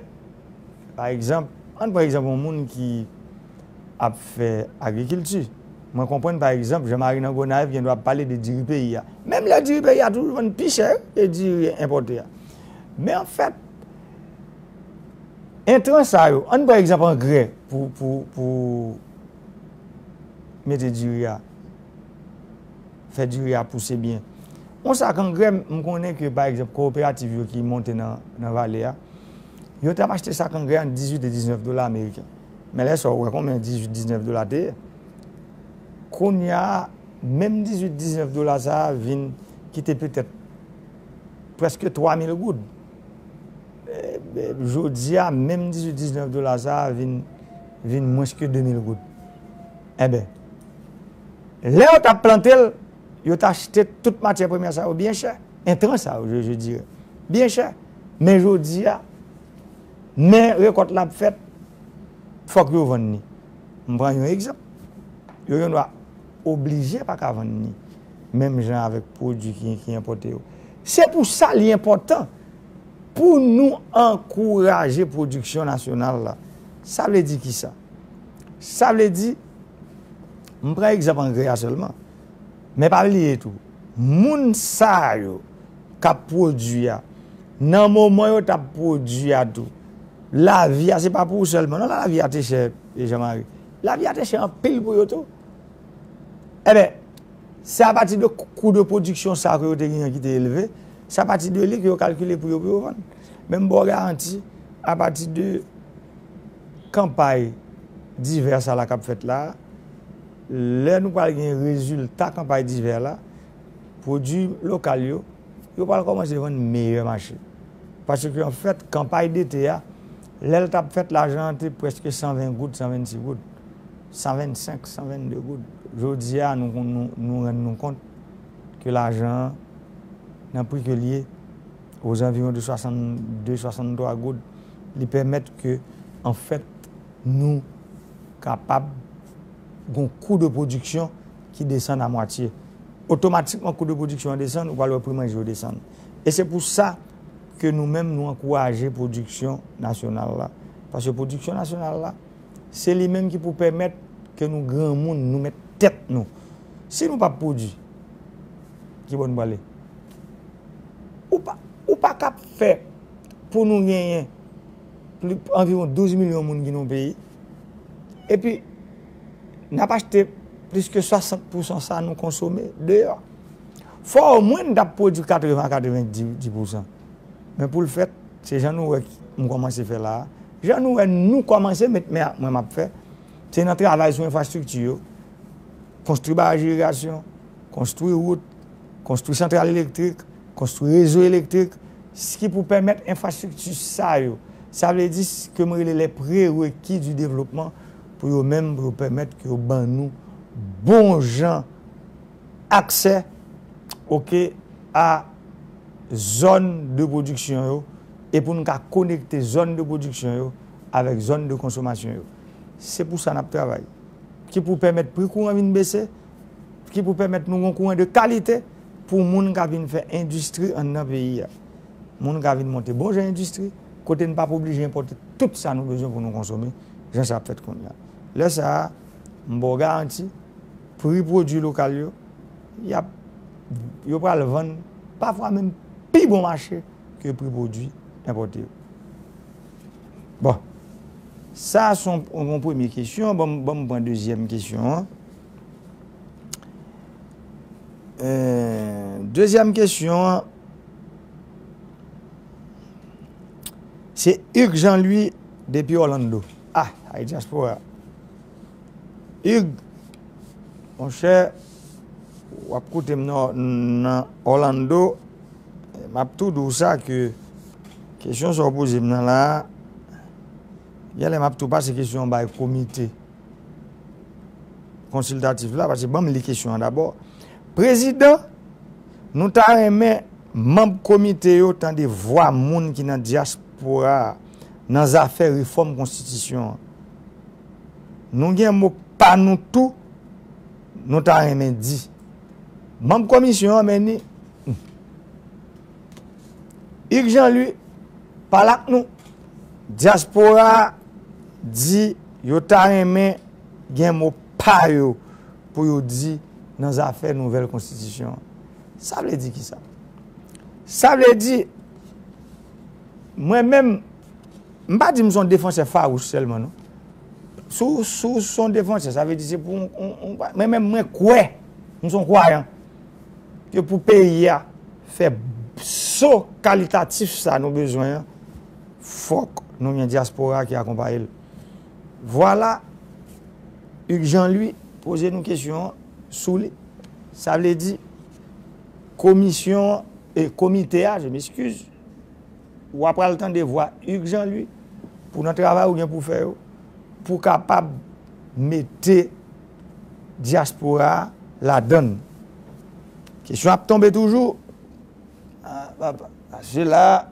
pa egzanp, ann pran egzanp yon moun ki ap fè agrikilti. Mwen konprann, pa egzanp, Jean Marie nan Gonayiv gen dwa ap pale de diri peyi a. Menm lè diri peyi a toujou vann pi chè ke diri enpòte a. Men anfèt, entran sa yo, ann pran egzanp angrè pou, pou, pou mete diri a, fè diri a pouse byen. Yon sak angrè, m konnen ke, pa egzanp, kowoperativ yo ki monte nan, nan vale a, yo t ap achte sak angrè a ant dizuit e diznèf dola ameriken. Men lè sa, w wè konbyen dizuit, diznèf dola te ye. Kounye a, menm dizuit, diznèf dola sa a vin kite petèt prèske twa mil goud. E, e, jodi a, menm dizuit, diznèf dola sa a vin, vin mwens ke de mil goud. Enben, lè yo t ap plante l, yo t achte tout matyè premyè sa yo byen chè. Entran sa yo, je, je dirais, byen chè. Men jodi a, men rekòt la ap fèt, fòk yo vann li. M pran yon egzanp. Yo gen dwa oblije pa ka vann li menm jan avèk pwodui ki, ki enpòte yo. Se pou sa li enpòtan pou nou ankouraje pwodiksyon nasyonal la. Sa vle di kisa? Sa vle di, m pran egzanp angrè a sèlman. Men pa bliye tou, moun sa yo k ap pwodui a, nan moman yo t ap pwodui a tou, lavi a se pa pou ou sèlman. Non, lavi a te chè, Jean Marie. Lavi a te chè anpil pou yo tou. Enben, se apati de kou de pwodiksyon sa ke yo te genyen ki te elve, se apati de li ke yo kalkile pou yo, pou yo vann. Men m ba w garanti, apati de kanpay divè sa la k ap fèt la, lè nou pral gen rezilta kanpay divè la, pwodui lokal yo, yo pral kòmanse vann meyè mache. Paske, anfèt, kanpay dete a, lè l t ap fèt, lajan an te prèske san ven goud, san vennsis goud, san vennsenk, san vennde goud. Jodi a, nou, nou, nou rann nou kont ke lajan an, nan pri ke l ye, ozanviwon de swasannde, swasanntwa goud, li pèmèt ke, anfèt, nou kapab gon kou de pwodiksyon ki desann a mwatye. Otomatikman, kou de pwodiksyon an desann, ou pral wè pri manje yo desann. E se pou sa ke nou menm, nou ankouraje pwodiksyon nasyonal la. Paske pwodiksyon nasyonal la, se li menm ki pou pèmèt ke nou granmoun, nou mèt tèt nou. Si nou p ap pwodui, ki bò n prale? Ou pa, ou pa ka fè pou nou genyen pli, anviwon douz milyon moun ki nan yon peyi, epi n ap achte plis ke swasant pousan sa nou konsome deyò. Fò omwen n t ap pwodui katreven a katrevenndis pousan. Men pou l fèt, se jan nou wè m kòmanse fè la a. Jan nou wè nou kòmanse met men ak mwen m ap fè, se nan travay sou enfrastrikti yo, konstwi baraj irigasyon, konstwi wout, konstwi santral elektrik, konstwi rezo elektrik, s- ki pou pèmèt enfrastrikti sa yo. Sa vle di s- ke m rele les prérequis du développement pou yo menm, pou yo pèmèt ke yo ban nou bon jan aksè, oke, a zòn de pwodiksyon yo, e pou n ka konekte zòn de pwodiksyon yo avèk zòn de konsomasyon yo. Se pou sa n ap travay. Ki pou pèmèt pri kouran vin bese, ki pou pèmèt nou gen kouran de kalite pou moun ka vin fè endistri anndan peyi a. Moun ka vin monte bon jan endistri, kote n p ap oblije enpòte tout sa nou bezwen pou nou konsome, jan sa ap fèt kounye a. Lè sa a, m ba w garanti, pri pwodui lokal yo, y ap, yo pral vann pafwa menm pi bon mache ke pri pwodui enpòte yo. Bon, sa se yon, yon premye kesyon. Ban m, ban m pran dezyèm kesyon an. Euh, dezyèm kesyon an, se Hugues Jean Louis depi Orlando. Ah, ay dyaspora. Hugues, monchè, w ap koute m nan, nan Orlando, m ap tou di w sa ke kesyon sa w poze m nan la a, genlè m ap tou pase kesyon an bay komite konsiltatif la, paske ban m li kesyon an dabò. Prezidan, nou ta renmen manm komite yo tande vwa moun ki nan dyaspora a nan zafè refòm konstitisyon an. Nou gen mo pa nou tou, nou ta renmen di. Manm komisyon an, men ni, Hugues Jean Louis, pale ak nou. Dyaspora a di yo ta renmen gen mo pa yo pou yo di nan zafè nouvèl konstitisyon an. Sa vle di kisa? Sa vle di, mwen menm, m pa di m se yon defansè fawouch sèlman, non. Si w, si w se yon defansè, sa vle di se pou yon, yon, yon, mwen menm, mwen kwè, m se yon kwayan, ke pou peyi a fè so kalitatif sa nou bezwen an, fòk nou gen dyaspora ki akonpaye l. Vwala, Hugues Jean Louis poze nou kesyon an sou li. Sa vle di, komisyon, e, komite a, je m'excuse, w ap pral tande vwa Hugues Jean Louis pou nan travay ou gen pou fè yo, pou kapab mete dyaspora a ladann. Kesyon ap tonbe toujou. Ah, papa, paske la,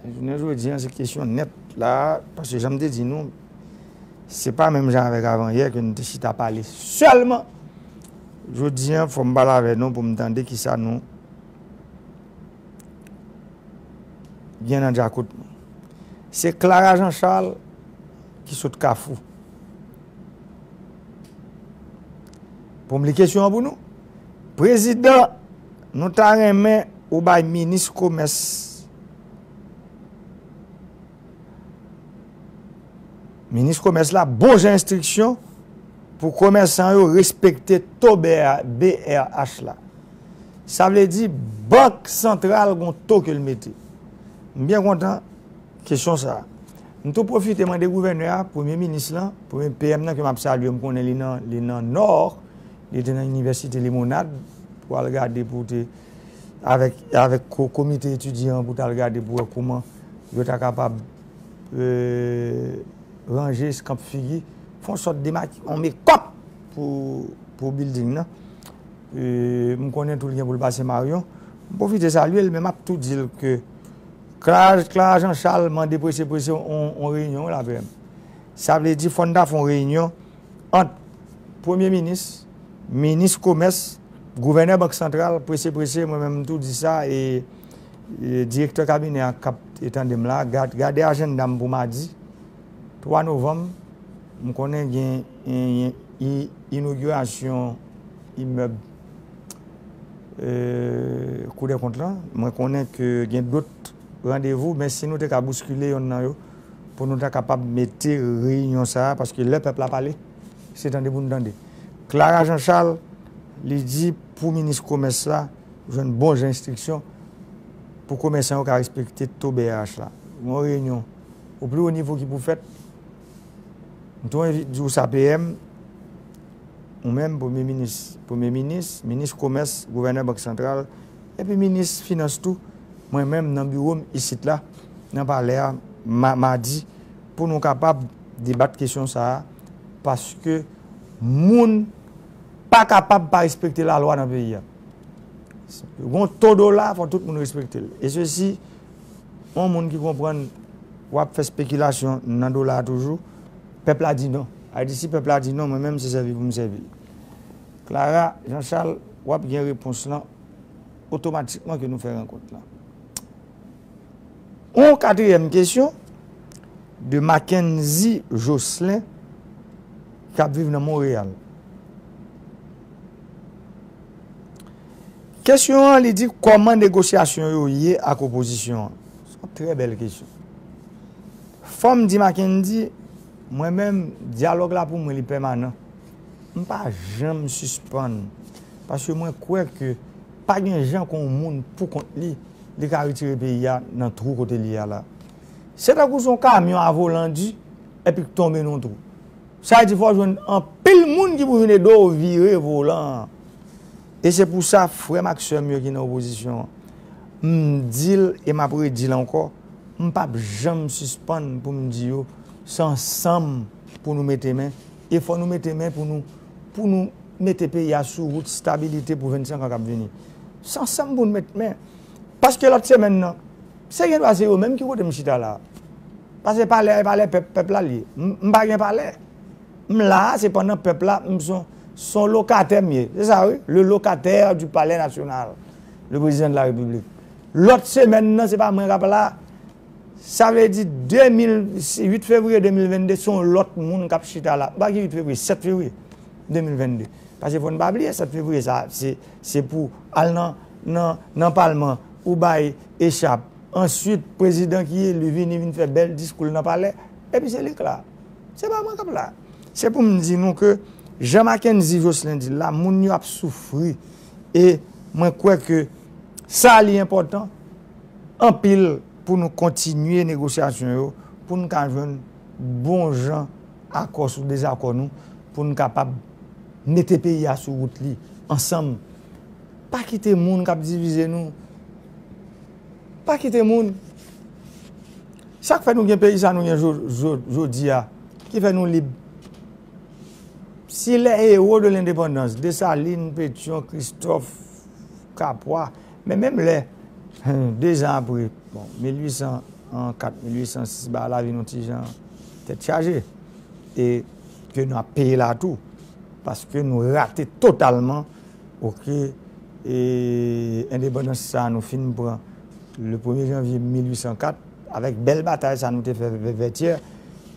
jounen jodi an, se kesyon nèt la, paske jan m te di nou, se pa menm jan avèk avanyè ke nou te chita pale sèlman. Jodi an, fò m pale avè nou pou m tande kisa nou gen nan djakout nou. Se Clara Jean Charles ki sot Kafou. Pou m li kesyon an pou nou. Prezidan, nou ta renmen ou bay minis komès, minis komès la bon jan enstriksyon pou komèsan yo respekte to B R, B R H la. Sa vle di, Bank Santral gon to ke l mete. M byen kontan kesyon sa a. M tou pwofite mande gouvènè a, premye minis lan, premye P M nan ke m ap salye, m konnen li nan, li nan Nò, li te nan Inivèsite Limonad pou al gade pou te, avèk, avèk ko-, komite etidyan an pou t al gade pou wè kouman yo ta kapab, euh, ranje eskanp figi, fè yon sòt de maki-, yon mekòp pou, pou bilding nan. E, m konnen tou li gen pou l pase Maryon. M pwofite salye l, men m ap tou di l ke Clara, Clara Jean Charles mande prese prese yon, yon reyinyon la, P M. Sa vle di fò n ta fè yon reyinyon ant premye minis, minis komès, gouvènè Bank Santral, prese prese, mwen menm m tou di sa, e, e direktè kabinè a k ap tande m la, gad-, gade ajanda m pou madi twa novanm, m konnen gen, gen, gen i-, inogirasyon imèb, e, Kou dè Kont lan. Mwen konnen ke gen dòt randevou, men si nou te ka bouskile yonn nan yo, pou nou ta kapab mete reyinyon sa a, paske lè pèp la pale, se tande pou n tande. Clara Jean Charles, li di pou minis komès la, jwenn bon jan enstriksyon pou komèsan yo ka respekte to B R H la. Yon reyinyon o pli wo nivo ki pou fèt. M tou anvi di w sa, P M, ou menm, Premye Minis, Premye Minis, Minis Komès, Gouvènè Bank Santral, epi Minis Finans tou, mwen menm nan biwo m isit la, nan Palè a, ma-, madi, pou nou kapab debat kesyon sa a, paske moun pa kapab pa respekte lalwa nan peyi a. Gon to dola, fò tout moun respekte l. E sesi, yon moun ki konprann w ap fè espekilasyon nan dola a toujou, pèp la di non. Sa vle di, si pèp la di non, mwen menm, se sèvi pou m sèvi l. Clara Jean Charles, w ap gen repons lan otomatikman ke nou fè rankont lan. Yon katriyèm kesyon de Mackenzie Jocelyn, k ap viv nan Monreyal. Kesyon an, li di, kòman negosyasyon yo ye ak opozisyon an? Se yon trè bèl kesyon. Fò m di Mackenzie, mwen menm, dyalòg la pou mwen, li pèmanan. M pa janm sispann. Paske mwen kwè ke pa gen jan ke yon moun pou kont li, li ka retire peyi a nan twou kote li a la. Se tankou se yon kamyon a volan di, epi k tonbe nan yon twou. Sa vle di fò w jwenn anpil moun ki pou vin ede w vire volan an. E se pou sa, frè m ak sè m yo ki nan opozisyon an, m di l e m ap redi l ankò, m p ap janm sispann pou m di yo, se ansanm pou nou mete men, e fò nou mete men pou nou, pou nou mete peyi a sou wout stabilite pou vennsenk an k ap vini. Se ansanm pou nou mete men. Paske lòt semèn nan, se gendwa se yo menm ki kote m chita la. Paske palè a, e palè pèp, pèp la l ye. M, m pa gen palè. M la a, se pandan pèp la, m se yon, se yon lokatè m ye. Se sa wi, le locataire du Palais National, le président de la République. Lòt semèn nan, se pa mwen k ap la. Sa vle di de mil, uit fevriye de mil vennde, se yon lòt moun k ap chita la. M pa gen uit fevriye, sèt fevriye de mil vennde. Paske fò n pa bliye, sèt fevriye sa, se, se pou al nan, nan, nan palman, ou bay echap. Answit, prezidan ki eli vini, vin fè bèl diskou l nan palè, epi se li k la. Se pa mwen k ap la. Se pou m di nou ke, jan Mackenzie Jocelyn di l la, moun yo ap soufri. E mwen kwè ke sa li enpòtan anpil pou nou kontinye negosyasyon yo, pou n ka jwenn bon jan akò sou dezakò nou, pou n kapab mete peyi a sou wout li ansanm. Pa kite moun k ap divize nou. Pa kite moun. Sa k fè nou gen peyi sa nou gen jo-, jo-, jodi a, ki fè nou lib. Si les héros de l'indépendance, Desalin, Petyon, Kristòf, Kapwa, men menm lè, dezan apre, bon, mil uit san kat, mil uit san sis, bagay la vin yon ti jan tèt chaje. E ke nou ap peye la tou, paske nou rate totalman, oke, e endepandans sa a nou fin pran le premye janvye mil uit san kat, avèk bèl batay sa a nou te fè vè-, Vètyè.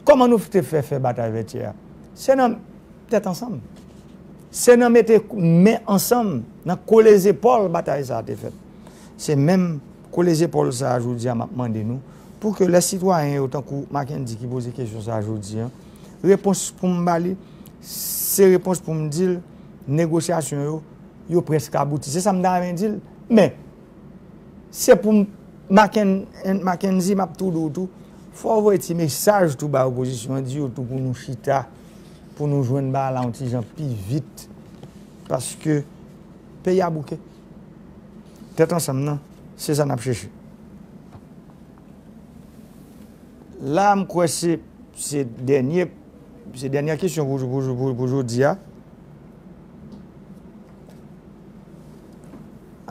Kòman nou te fè fè batay Vètyè a? Se nan tèt ansanm. Se nan mete men ansanm, nan kole zepòl batay sa a te fèt. Se menm kole zepòl sa a jodi a m ap mande nou, pou ke lè sitwayen yo tankou Mackendy ki poze kesyon sa a jodi a, repons pou m ba li, se repons pou m di l, negosyasyon yo, yo prèske abouti. Se sa m ta renmen di l. Men, se pou m, Macken-, Mackendy, m ap tou di w tou, fò w voye ti mesaj tou ba opozisyon an, di yo tou pou nou chita, pou nou jwenn bagay la yon ti jan pi vit. Paske peyi a bouke. Tèt ansanm nan, se sa n ap chèche. La, m kwè se, se dènye, se dènye kesyon pou, pou, pou, pou jodi a.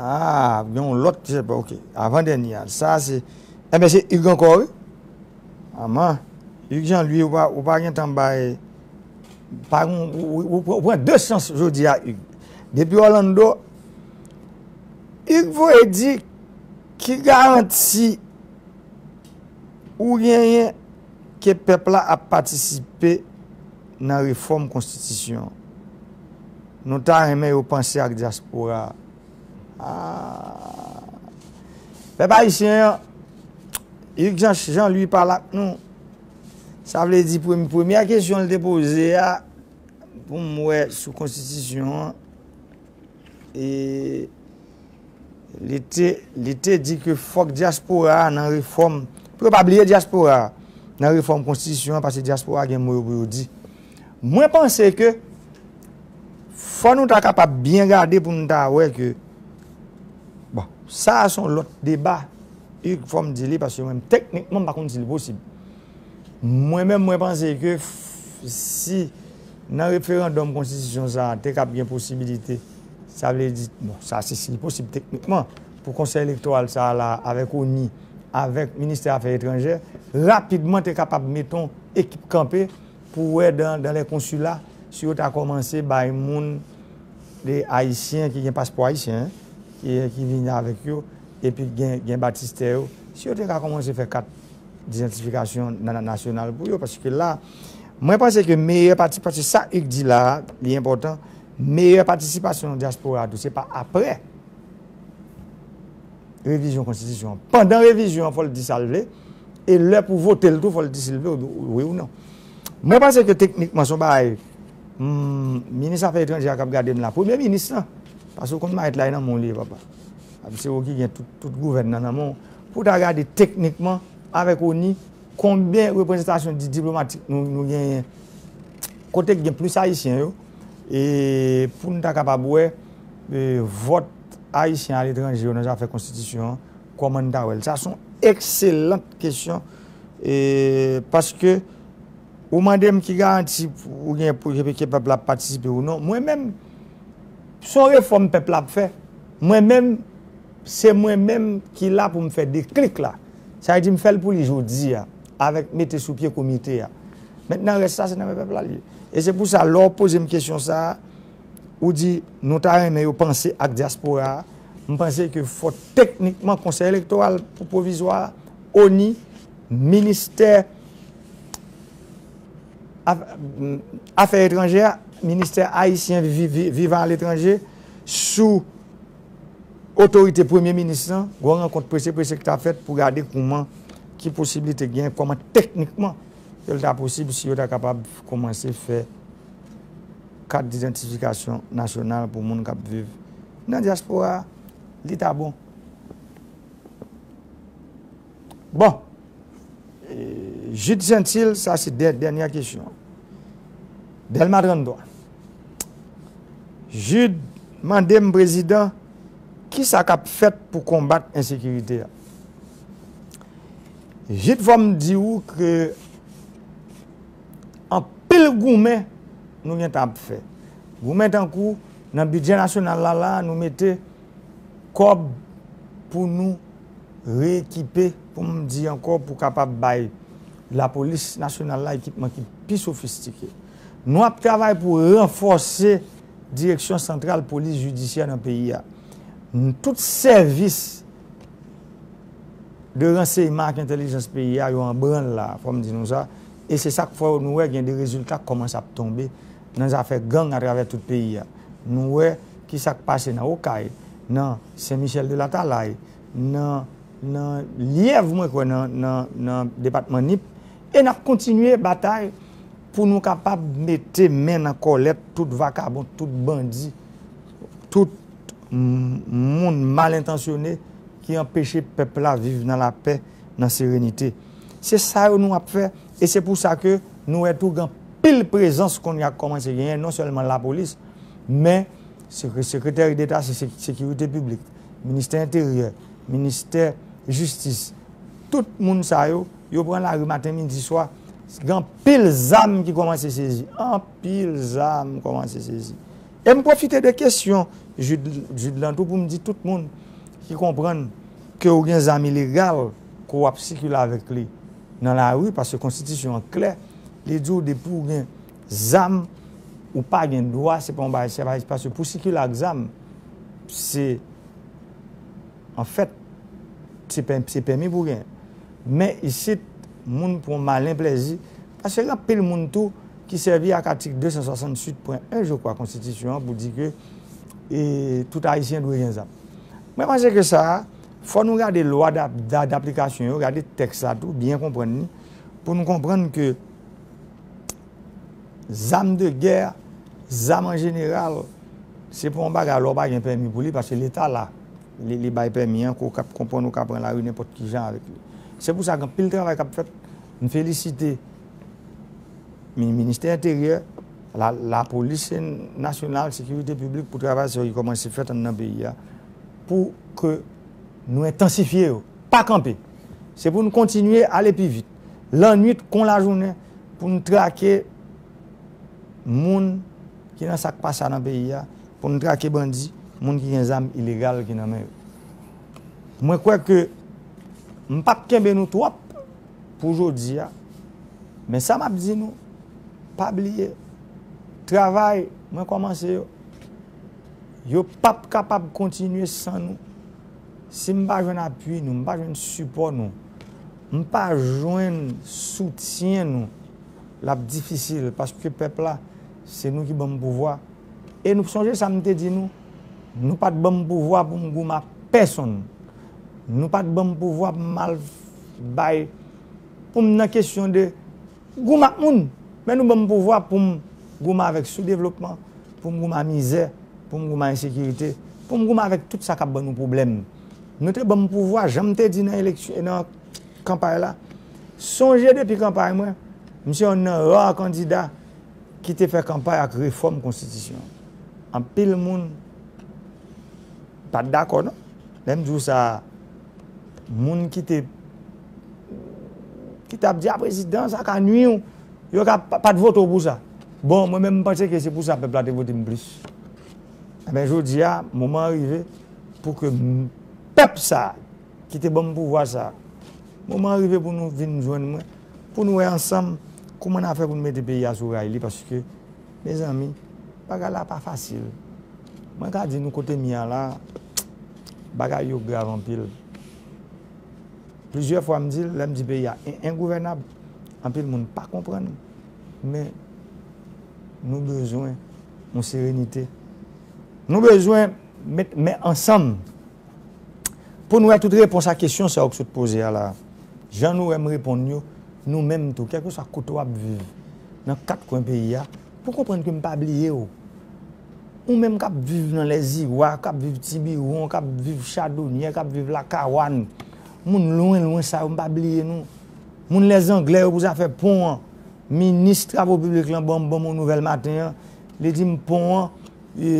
Ah, gen yon lòt, se pa, oke. Avan dènye a. Sa, se, enben, se Hugues ankò, wi. Aman, Hugues Jean Louis, ou pa, ou pa gen tan bay, pa gen, ou, ou, ou, ou pran de chans jodi a, Hugues. Depi Orlando, Hugues voye di ki garanti ou genyen ke pèp la ap patisipe nan refòm konstitisyon an. Nou ta renmen yo panse ak dyaspora a. Ah. Pèp ayisyen an, Hugues Jean, Jean Louis pale ak nou. Sa vle di premye, premyè kesyon l te poze a, pou m wè sou konstitisyon an, e li te, li te di ke fòk dyaspora a nan refòm, pou yo pa bliye dyaspora a nan refòm konstitisyon an, paske dyaspora a gen mo yo pou yo di. Mwen panse ke fò nou ta kapab byen gade pou nou ta wè ke, bon, sa a se yon lòt deba, e fò m di li, paske mwen, teknikman, m pa konn si li posib. Mwen menm, mwen panse ke f-, si nan referandòm konstitisyon sa a te kab gen posibilite, sa vle di, bon, sa se si li posib teknikman, pou konsèy elektoral sa a la, avèk ONI, avèk ministè afè etranjè, rapidman te kapab mete yon ekip kanpe pou wè dans, dans les consulats, si yo ta kòmanse bay moun de ayisyen ki gen paspò ayisyen, ki, ki vini avèk yo, epi gen, gen batistè yo, si yo te ka kòmanse fè kat idantifikasyon na-, na-, nasyonal pou yo, paske la, mwen panse ke meyè pati, paske sa Hugues di la, li enpòtan, meyè patisipasyon dyaspora a tou, se pa aprè revizyon konstitisyon an. Pandan revizyon an, fò l di sa l vle, e lè pou vote l tou, fò l di si l vle, wi ou non. Mwen panse ke teknikman, se yon bagay, hmm, minis afè etranjè a k ap gade m la, premye minis lan, paske w konn mayèt la, e nan men w li ye, papa. Epi se ou ki gen tout, tout gouvèn nan nan men w, pou w ta gade teknikman, avèk ONI, konbyen reprezantasyon di-, diplomatik nou, nou genyen, kote k gen plis ayisyen yo, e pou n ta kapab wè, e, vòt ayisyen aletranje yo nan zafè konstitisyon an, kòman n ta wè l? Sa se yon ekselant kesyon, e, paske ou mande m ki garanti ou gen pou ke pèp la ap patisipe ou non. Mwen menm, se yon refòm pèp la ap fè. Mwen menm, se mwen menm ki la pou m fè deklik la. Sa vle di m fè l pou li jodi a, avèk mete sou pye komite a. Mentnan, rès la, se nan men pèp la l ye. E se pou sa, lè w poze m kesyon sa a, ou di nou ta renmen yo panse ak dyaspora a, m panse ke fò teknikman Konsèy Elektoral pou Pwovizwa a, ONI, ministè af-, afè etranjè a, ministè ayisyen vi-, vi-, vivan aletranje, sou otorite premye minis lan, gen yon rankont prese prese ki ta fèt pou gade kòman, ki posiblite gen, kòman teknikman ke l ta posib si yo ta kapab kòmanse fè kat idantifikasyon nasyonal pou moun k ap viv nan dyaspora a, li ta bon. Bon, e, Jude Saintil, sa se dè-, dènyè kesyon. Dèlma tranntwa. Jude mande m, prezidan, kisa k ap fèt pou konbat ensekirite a? Jude, fò m di w ke anpil goumen nou gentan ap fè. Goumen tankou nan bidjè nasyonal la, la, nou mete kòb pou nou reekipe, pou m di ankò, pou kapab bay lapolis nasyonal la ekipman ki pi sofistike. Nou ap travay pou ranfòse Direksyon Santral Polis Jidisyè nan peyi a. N-, tout sèvis de ransèyman ak entèlijans peyi a, yo an branl la, fò m di nou sa. E se sa k fè nou wè gen de rezilta k kòmanse ap tonbe nan zafè gang atravè tout peyi a. Nou wè ki sa k pase nan Okay, nan Sen Michèl de Latalay, nan, nan Lyèv, mwen kwè, nan, nan, nan depatman Nip. E n ap kontinye batay pou nou kapab mete men nan kòlèt tout vakabon, tout bandi, tout m-, moun mal entansyone ki anpeche pèp la viv nan lapè, nan serenite. Se sa yo nou ap fè, e se pou sa ke nou wè tou gen anpil prezans kounye a k kòmanse genyen, non sèlman lapolis, men sekre-, sekretè deta, se, se, sekirite piblik, ministè enteryè, ministè jistis, tout moun sa yo, yo pran lari maten, midi, swa. Gen anpil zam ki kòmanse sezi. Anpil zam kòmanse sezi. E m pwofite de kesyon Jude, Jude lan tou pou m di tout moun ki konprann ke ou gen zam ilegal, ke w ap sikile avèk li nan lari, paske konstitisyon an klè, li di w depi w gen zam, ou pa gen dwa, se pa yon bagay, se pa, paske pou sikile ak zam, se, anfèt, se pè-, se pèmi pou gen. Men isit, moun pran malen plèzi, paske gen anpil moun tou ki sèvi ak atik de san swasanntuit pwen en, je crois, konstitisyon an pou di ke e, tout Ayisyen dwe gen zam. Mwen panse ke sa a, fò nou gade lwa dap- da- daplikasyon yo, gade tèks la tou, byen konprann li, pou nou konprann ke zam de gè, zam an jeneral, se pa yon bagay lè w pa gen pèmi pou li, paske Leta la, li, li bay pèmi an, ke w ka konprann ou ka pran lari nenpòt ki jan avèk li. Se pou sa gen anpil travay k ap fèt. M felisite mi- Ministè Enteryè, la, Lapolis Nasyonal, Sekirite Piblik pou travay sa yo ki kòmanse fèt anndan peyi a, pou ke nou entansifye yo, pa kanpe. Se pou nou kontinye ale pi vit. Lannwit kon lajounen, pou nou trake moun ki nan sa k pa sa nan peyi a, pou nou trake bandi, moun ki gen zam ilegal ki nan men yo. Mwen kwè ke m p ap kenbe nou twòp pou jodi a, men sa m ap di nou, pa bliye, travay mwen kòmanse yo, yo p ap kapab kontinye san nou. Si m pa jwenn apui nou, m pa jwenn sipò nou, m pa jwenn soutyen nou, l ap difisil, paske pèp la, se nou ki ban m pouvwa. E nou sonje sa m te di nou, nou pa t ban m pouvwa pou m goumen ak pèsonn. Nou pa t ban m pouvwa pou m al bay, pou m nan kesyon de goumen ak moun. Men nou ban m pouvwa pou m goumen avèk soudevlopman, pou m goumen ak mizè, pou m goumen ak ensekirite, pou m goumen avèk tout sa k ap ban nou pwoblèm. Nou te ban m pouvwa, jan m te di nan eleksyon, nan kanpay la. Sonje depi kanpay mwen, m se yonn nan ra kandida ki te fè kanpay ak refòm konstitisyon an. Anpil moun pa t dakò, non. Lè m di w sa, moun ki te, ki t ap di, "A, prezidan, sa ka nwi w," yo ka pa, pa t vote w pou sa. Bon, mwen menm, m panse ke se pou sa pèp la te vote m plis. Enben, jodi a, moman an rive pou ke m- pèp sa a ki te ban m pouvwa sa a, moman an rive pou nou vin jwenn mwen, pou nou wè ansanm kouman n a fè pou n mete peyi a sou ray li, paske, mezanmi, bagay la pa fasil. Mwen ka di nou kote m ye a la, bagay yo grav anpil. Plizyè fwa m di l, lè m di peyi a en- engouvènab, anpil moun pa konprann, men nou bezwen yon serenite. Nou bezwen met men ansanm pou nou wè tout repons a kesyon sa yo k sot poze a la. Jan nou wè m reponn yo, nou menm tou, kèlkeswa kote w ap viv, nan kat kwen peyi a, pou konprann ke m pa bliye w. Ou menm k ap viv nan Lèziwa, k ap viv Tibiwon, k ap viv Chadonyè, k ap viv Lakawann, moun lwen, lwen sa yo, m pa bliye nou. Moun Lèzanglè yo pou zafè pon an, minis travo piblik lan ban m, ban m yon nouvèl maten an, li di m pon an, e,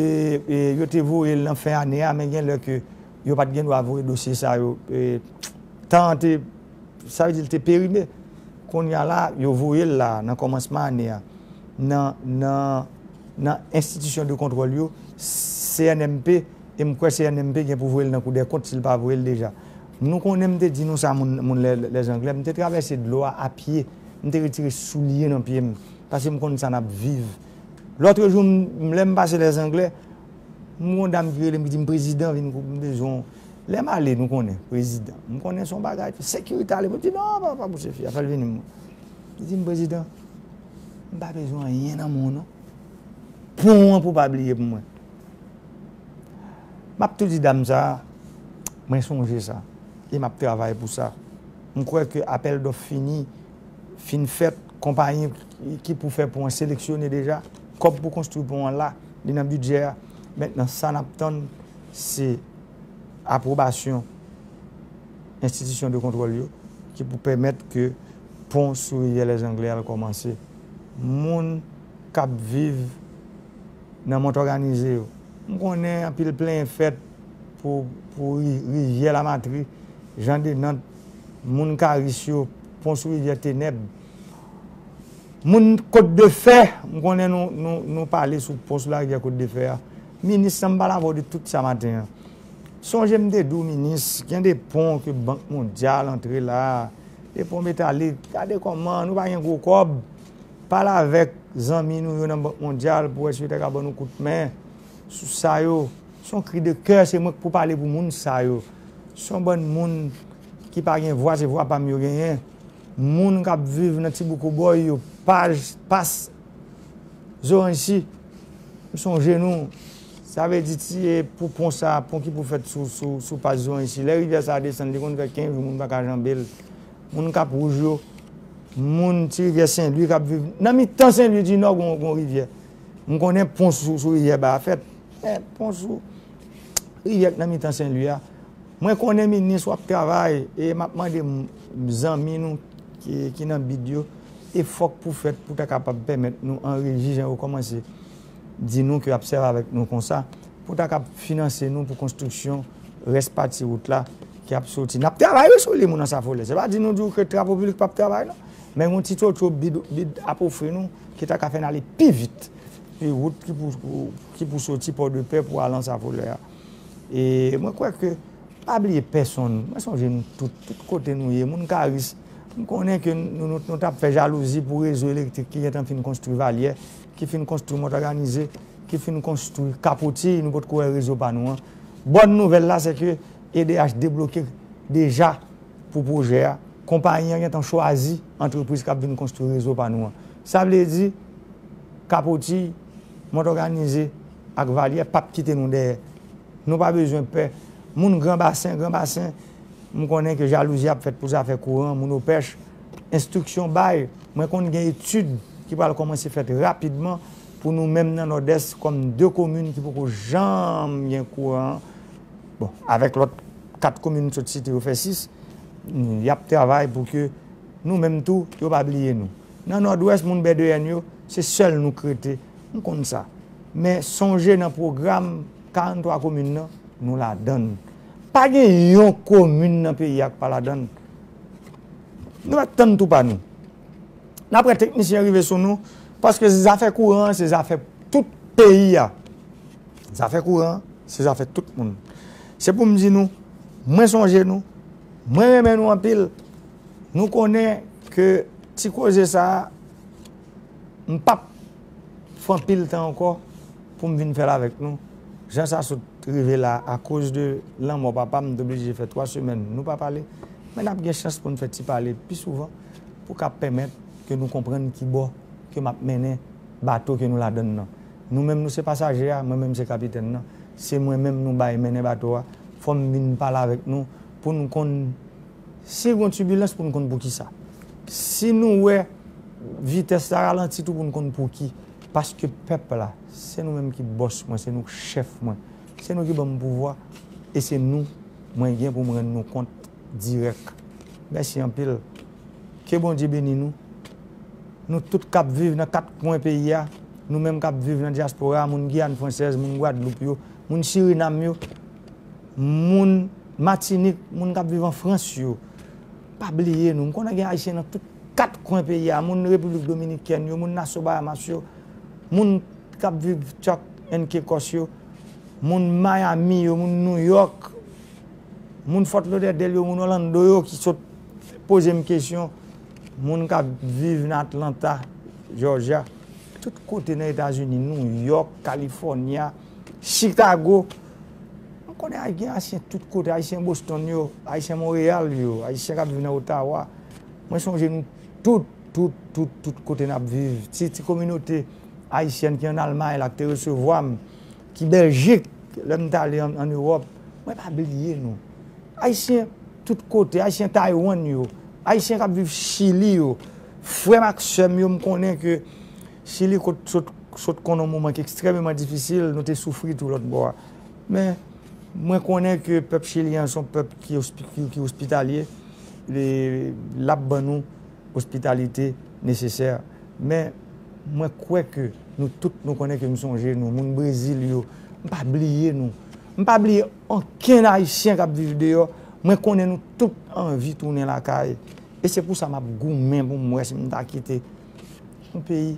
e, yo te voye l nan fen ane a, men gen lè ke yo pa t gen dwa voye dosye sa yo. E, tan an te, sa vle di l te perime. Kounye a la, yo voye l la, nan kòmansman ane a, nan, nan, nan enstitisyon de kontwòl yo, C N M P, e m kwè C N M P gen pou voye l nan Kou dè Kont si l pa voye l deja. Nou konnen m te di nou sa, moun, moun Lè, Lèzanglè, m te travèse dlo a apye, m te retire soulye nan pye m, paske m konn sa n ap viv. Lòt jou, m, lè m pase Lèzanglè, m gon dam ki rele m, ki di m, "Prezidan, vin kou, m bezwen w." Lè m ale, nou konnen, prezidan. M konnen se yon bagay, sekirite ale, mwen di, "Non, pa, pa pouse fi a, fè l vini mwen." Li di m, "Prezidan, m pa bezwen anyen nan men w, non. Pon an pou pa bliye pou mwen." M ap tou di dam sa a, mwen sonje sa, e m ap travay pou sa. M kwè ke apèl dòf fini, fin fèt, konpayi ki pou fè pon an seleksyone deja, kòb pou konstwi pon an la, li nan bidjè a. Mentnan, sa n ap tann, se apwobasyon enstitisyon de kontwòl yo ki pou pèmèt ke pon sou rivyè Lèzanglè a kòmanse. Moun k ap viv nan Mont Òganize yo, m konnen anpil plenyen fèt pou, pou ri- rivyè Lamatri, Jan de Nant, moun Karis yo, pon sou rivyè Tenèb. Moun Kot de Fè, m konnen nou, nou, nou pale sou pon sou larivyè Kot de Fè a. Minis lan, m pale avè w de tout sa maten an. Sonje m te di w, minis, gen de pon ke Bank Mondyal antre la, de pon metalik, gade kòman nou pa gen gwo kòb. Pale avèk zanmi nou yo nan Bank Mondyal pou wè si yo ta ka ban nou kout men sou sa yo. Se yon kri de kè, se mwen k pou pale pou moun sa yo. Se yon bann moun ki pa gen vwa, se vwa pa m yo genyen. Moun k ap viv nan ti bouk obòy yo, pa, pa, Zoranjsi, m sonje nou, sa vle di ti e pou pon sa, pon ki pou fèt sou, sou, sou pas Zoranjsi. Lè rivyè sa desann, li konn fè kenz jou, moun pa ka janbe l. Moun Kap Wouj yo, moun ti rivyè Sen Lwi k ap viv nan mitan Sen Lwi di Nò, gon, gon rivyè. M konnen pon sou, sou rivyè ba a fèt. Men pon sou rivyè k nan mitan Sen Lwi a, mwen konnen minis w ap travay, e m ap mande m, zanmi nou ki, ki nan bid yo, efò k pou fèt pou ta kapab pèmèt nou an reji jan yo kòmanse di nou ke y ap sèvi avèk nou konsa, pou ta kab finanse nou pou konstriksyon rès pati wout la ki ap soti. N ap travay wi sou li, moun Ansafolè. Se pa di nou di w ke Travo Piblik p ap travay non. Men yon ti tchotcho bid, bid ap ofri nou ki ta ka fè n ale pi vit. Pi wout ki pou, ki pou soti Pòdepè pou al Ansafolè a. E mwen kwè ke pa bliye pèsonn. Mwen sonje nou tout, tout kote nou ye. Moun Karis, m konnen ke nou, nou, nou t ap fè jalouzi pou rezo elektrik ki gentan fin konstwi Valyè, ki fin konstwi Mòtòganize, ki fin konstwi Kapotiy, nou potko wè rezo pa nou an. Bòn nouvèl la, se ke E D H debloke deja pou pwojè a. Konpayi an gentan chwazi antrepriz k ap vin konstwi rezo pa nou an. Sa vle di, Kapotiy, Mòtòganize ak Valyè p ap kite nou dèyè. Nou pa bezwen pè. Moun Gran Basen, Gran Basen, m konnen ke jalouzi ap fèt pou zafè kouran, moun Opèch. Enstriksyon bay, mwen konn gen etid ki pral kòmanse fèt rapidman pou nou menm nan Nòdès kòm de komin ki poko janm gen kouran. Bon, avèk lòt kat komin m sot site yo fè sis, y ap travay pou ke nou menm tou, yo pa bliye nou. Nan Nòdwès, moun Bèdeyèn yo, se sèl nou k rete. M konn sa. Men sonje nan pwogram karanntwa komin nan, nou ladann. Pa gen yon komin nan peyi a k pa ladann. Nou mèt tann tou pa nou. N ap wè teknisyen rive sou nou, paske zafè kouran an, se zafè tout peyi a. Zafè kouran an, se zafè tout moun. Se pou m di nou, mwen sonje nou, mwen renmen nou anpil. Nou konnen ke ti koze sa a, m p ap fè anpil tan ankò pou m vin fè l avèk nou. Jan sa sot rive la, akoz de lanmò papa m, m t oblije fè twa semèn nou pa pale. Men n ap gen chans pou n fè ti pale pi souvan pou ka pèmèt ke nou konprann ki bò ke m ap mennen bato ke nou ladann nan. Nou menm nou se pasaje a, mwen menm se kapitèn nan. Se mwen menm nou bay mennen bato a. Fò m vin pale avèk nou pou n konn si gon tibilans pou n konn poukisa. Si nou wè vitès la ralanti tou pou n konn pouki. Paske pèp la, se nou menm ki bòs mwen, se nou k chèf mwen. Se nou ki ban m pouvwa e se nou mwen gen pou m rann nou kont dirèk. Mèsi anpil. Ke Bondye beni nou. Nou tout k ap viv nan kat kwen peyi a, nou menm k ap viv nan dyaspora a, moun Giyàn Fransèz, moun Gwadloup yo, moun Sirinam yo, moun Matinik, moun k ap viv an Frans yo, pa bliye nou. M konnen gen Ayisyen nan tout kat kwen peyi a, moun Repiblik Dominikèn yo, moun Nassau Bahamas yo, moun k ap viv Turks and Caicos yo, moun Miami yo, moun New York, moun Fort Lauderdale yo, moun Orlando yo ki sot poze m kesyon, moun k ap viv nan Atlanta, Georgia, tout kote nan Etazini, New York, California, Chicago. M konnen ay- gen Ayisyen tout kote, Ayisyen Boston yo, Ayisyen Montréal yo, Ayisyen k ap viv nan Ottawa. Mwen sonje nou tout, tout, tout, tout kote n ap viv. Ti, ti kominote ayisyèn ki ann Almay la, ki te resevwa m, ki Bèljik, lè m t ale ann, ann Ewòp. Mwen pa bliye nou. Ayisyen tout kote, Ayisyen Taiwan yo, Ayisyen k ap viv Chili yo, frè m ak sè m yo, m konnen ke Chili, kot sot, sot konn yon moman ki ekstrèmeman difisil, nou te soufri tou lòt bò a. Men, mwen konnen ke pèp chilyen an se yon pèp ki ospi-, ki, ki ospitalye, li, l ap ban nou ospitalite nesesè. Men, mwen kwè ke nou tout, nou konnen ke m sonje nou, moun Brezil yo, m pa bliye nou. M pa bliye ankenn Ayisyen k ap viv deyò. Mwen konnen nou tout anvi tounen lakay. E se pou sa m ap goumen pou m wè si m ta kite yon peyi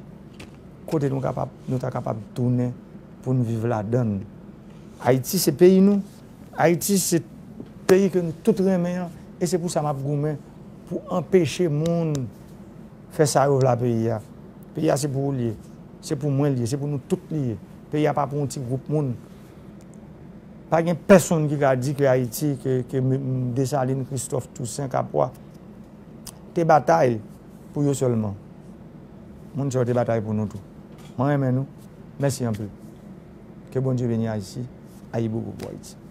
kote nou kapab, nou ta kapab tounen pou n viv ladan l. Ayiti se peyi nou. Ayiti se peyi ke nou tout renmen an. E se pou sa m ap goumen pou anpeche moun fè sa yo vle a peyi a. Peyi a se pou ou l ye. Se pou mwen l ye. Se pou nou tout li ye. Peyi a pa pou yon ti gwoup moun. Pa gen pèsonn ki ka di ke Ayiti, ke, ke m-, m-, Desalin, Kristòf, Tousen, Kapwa te batay pou yo sèlman. Moun sa yo te batay pou nou tou. Mwen renmen nou. Mèsi anpil. Ke Bondye beni Ayiti. Ayibobo pou Ayiti.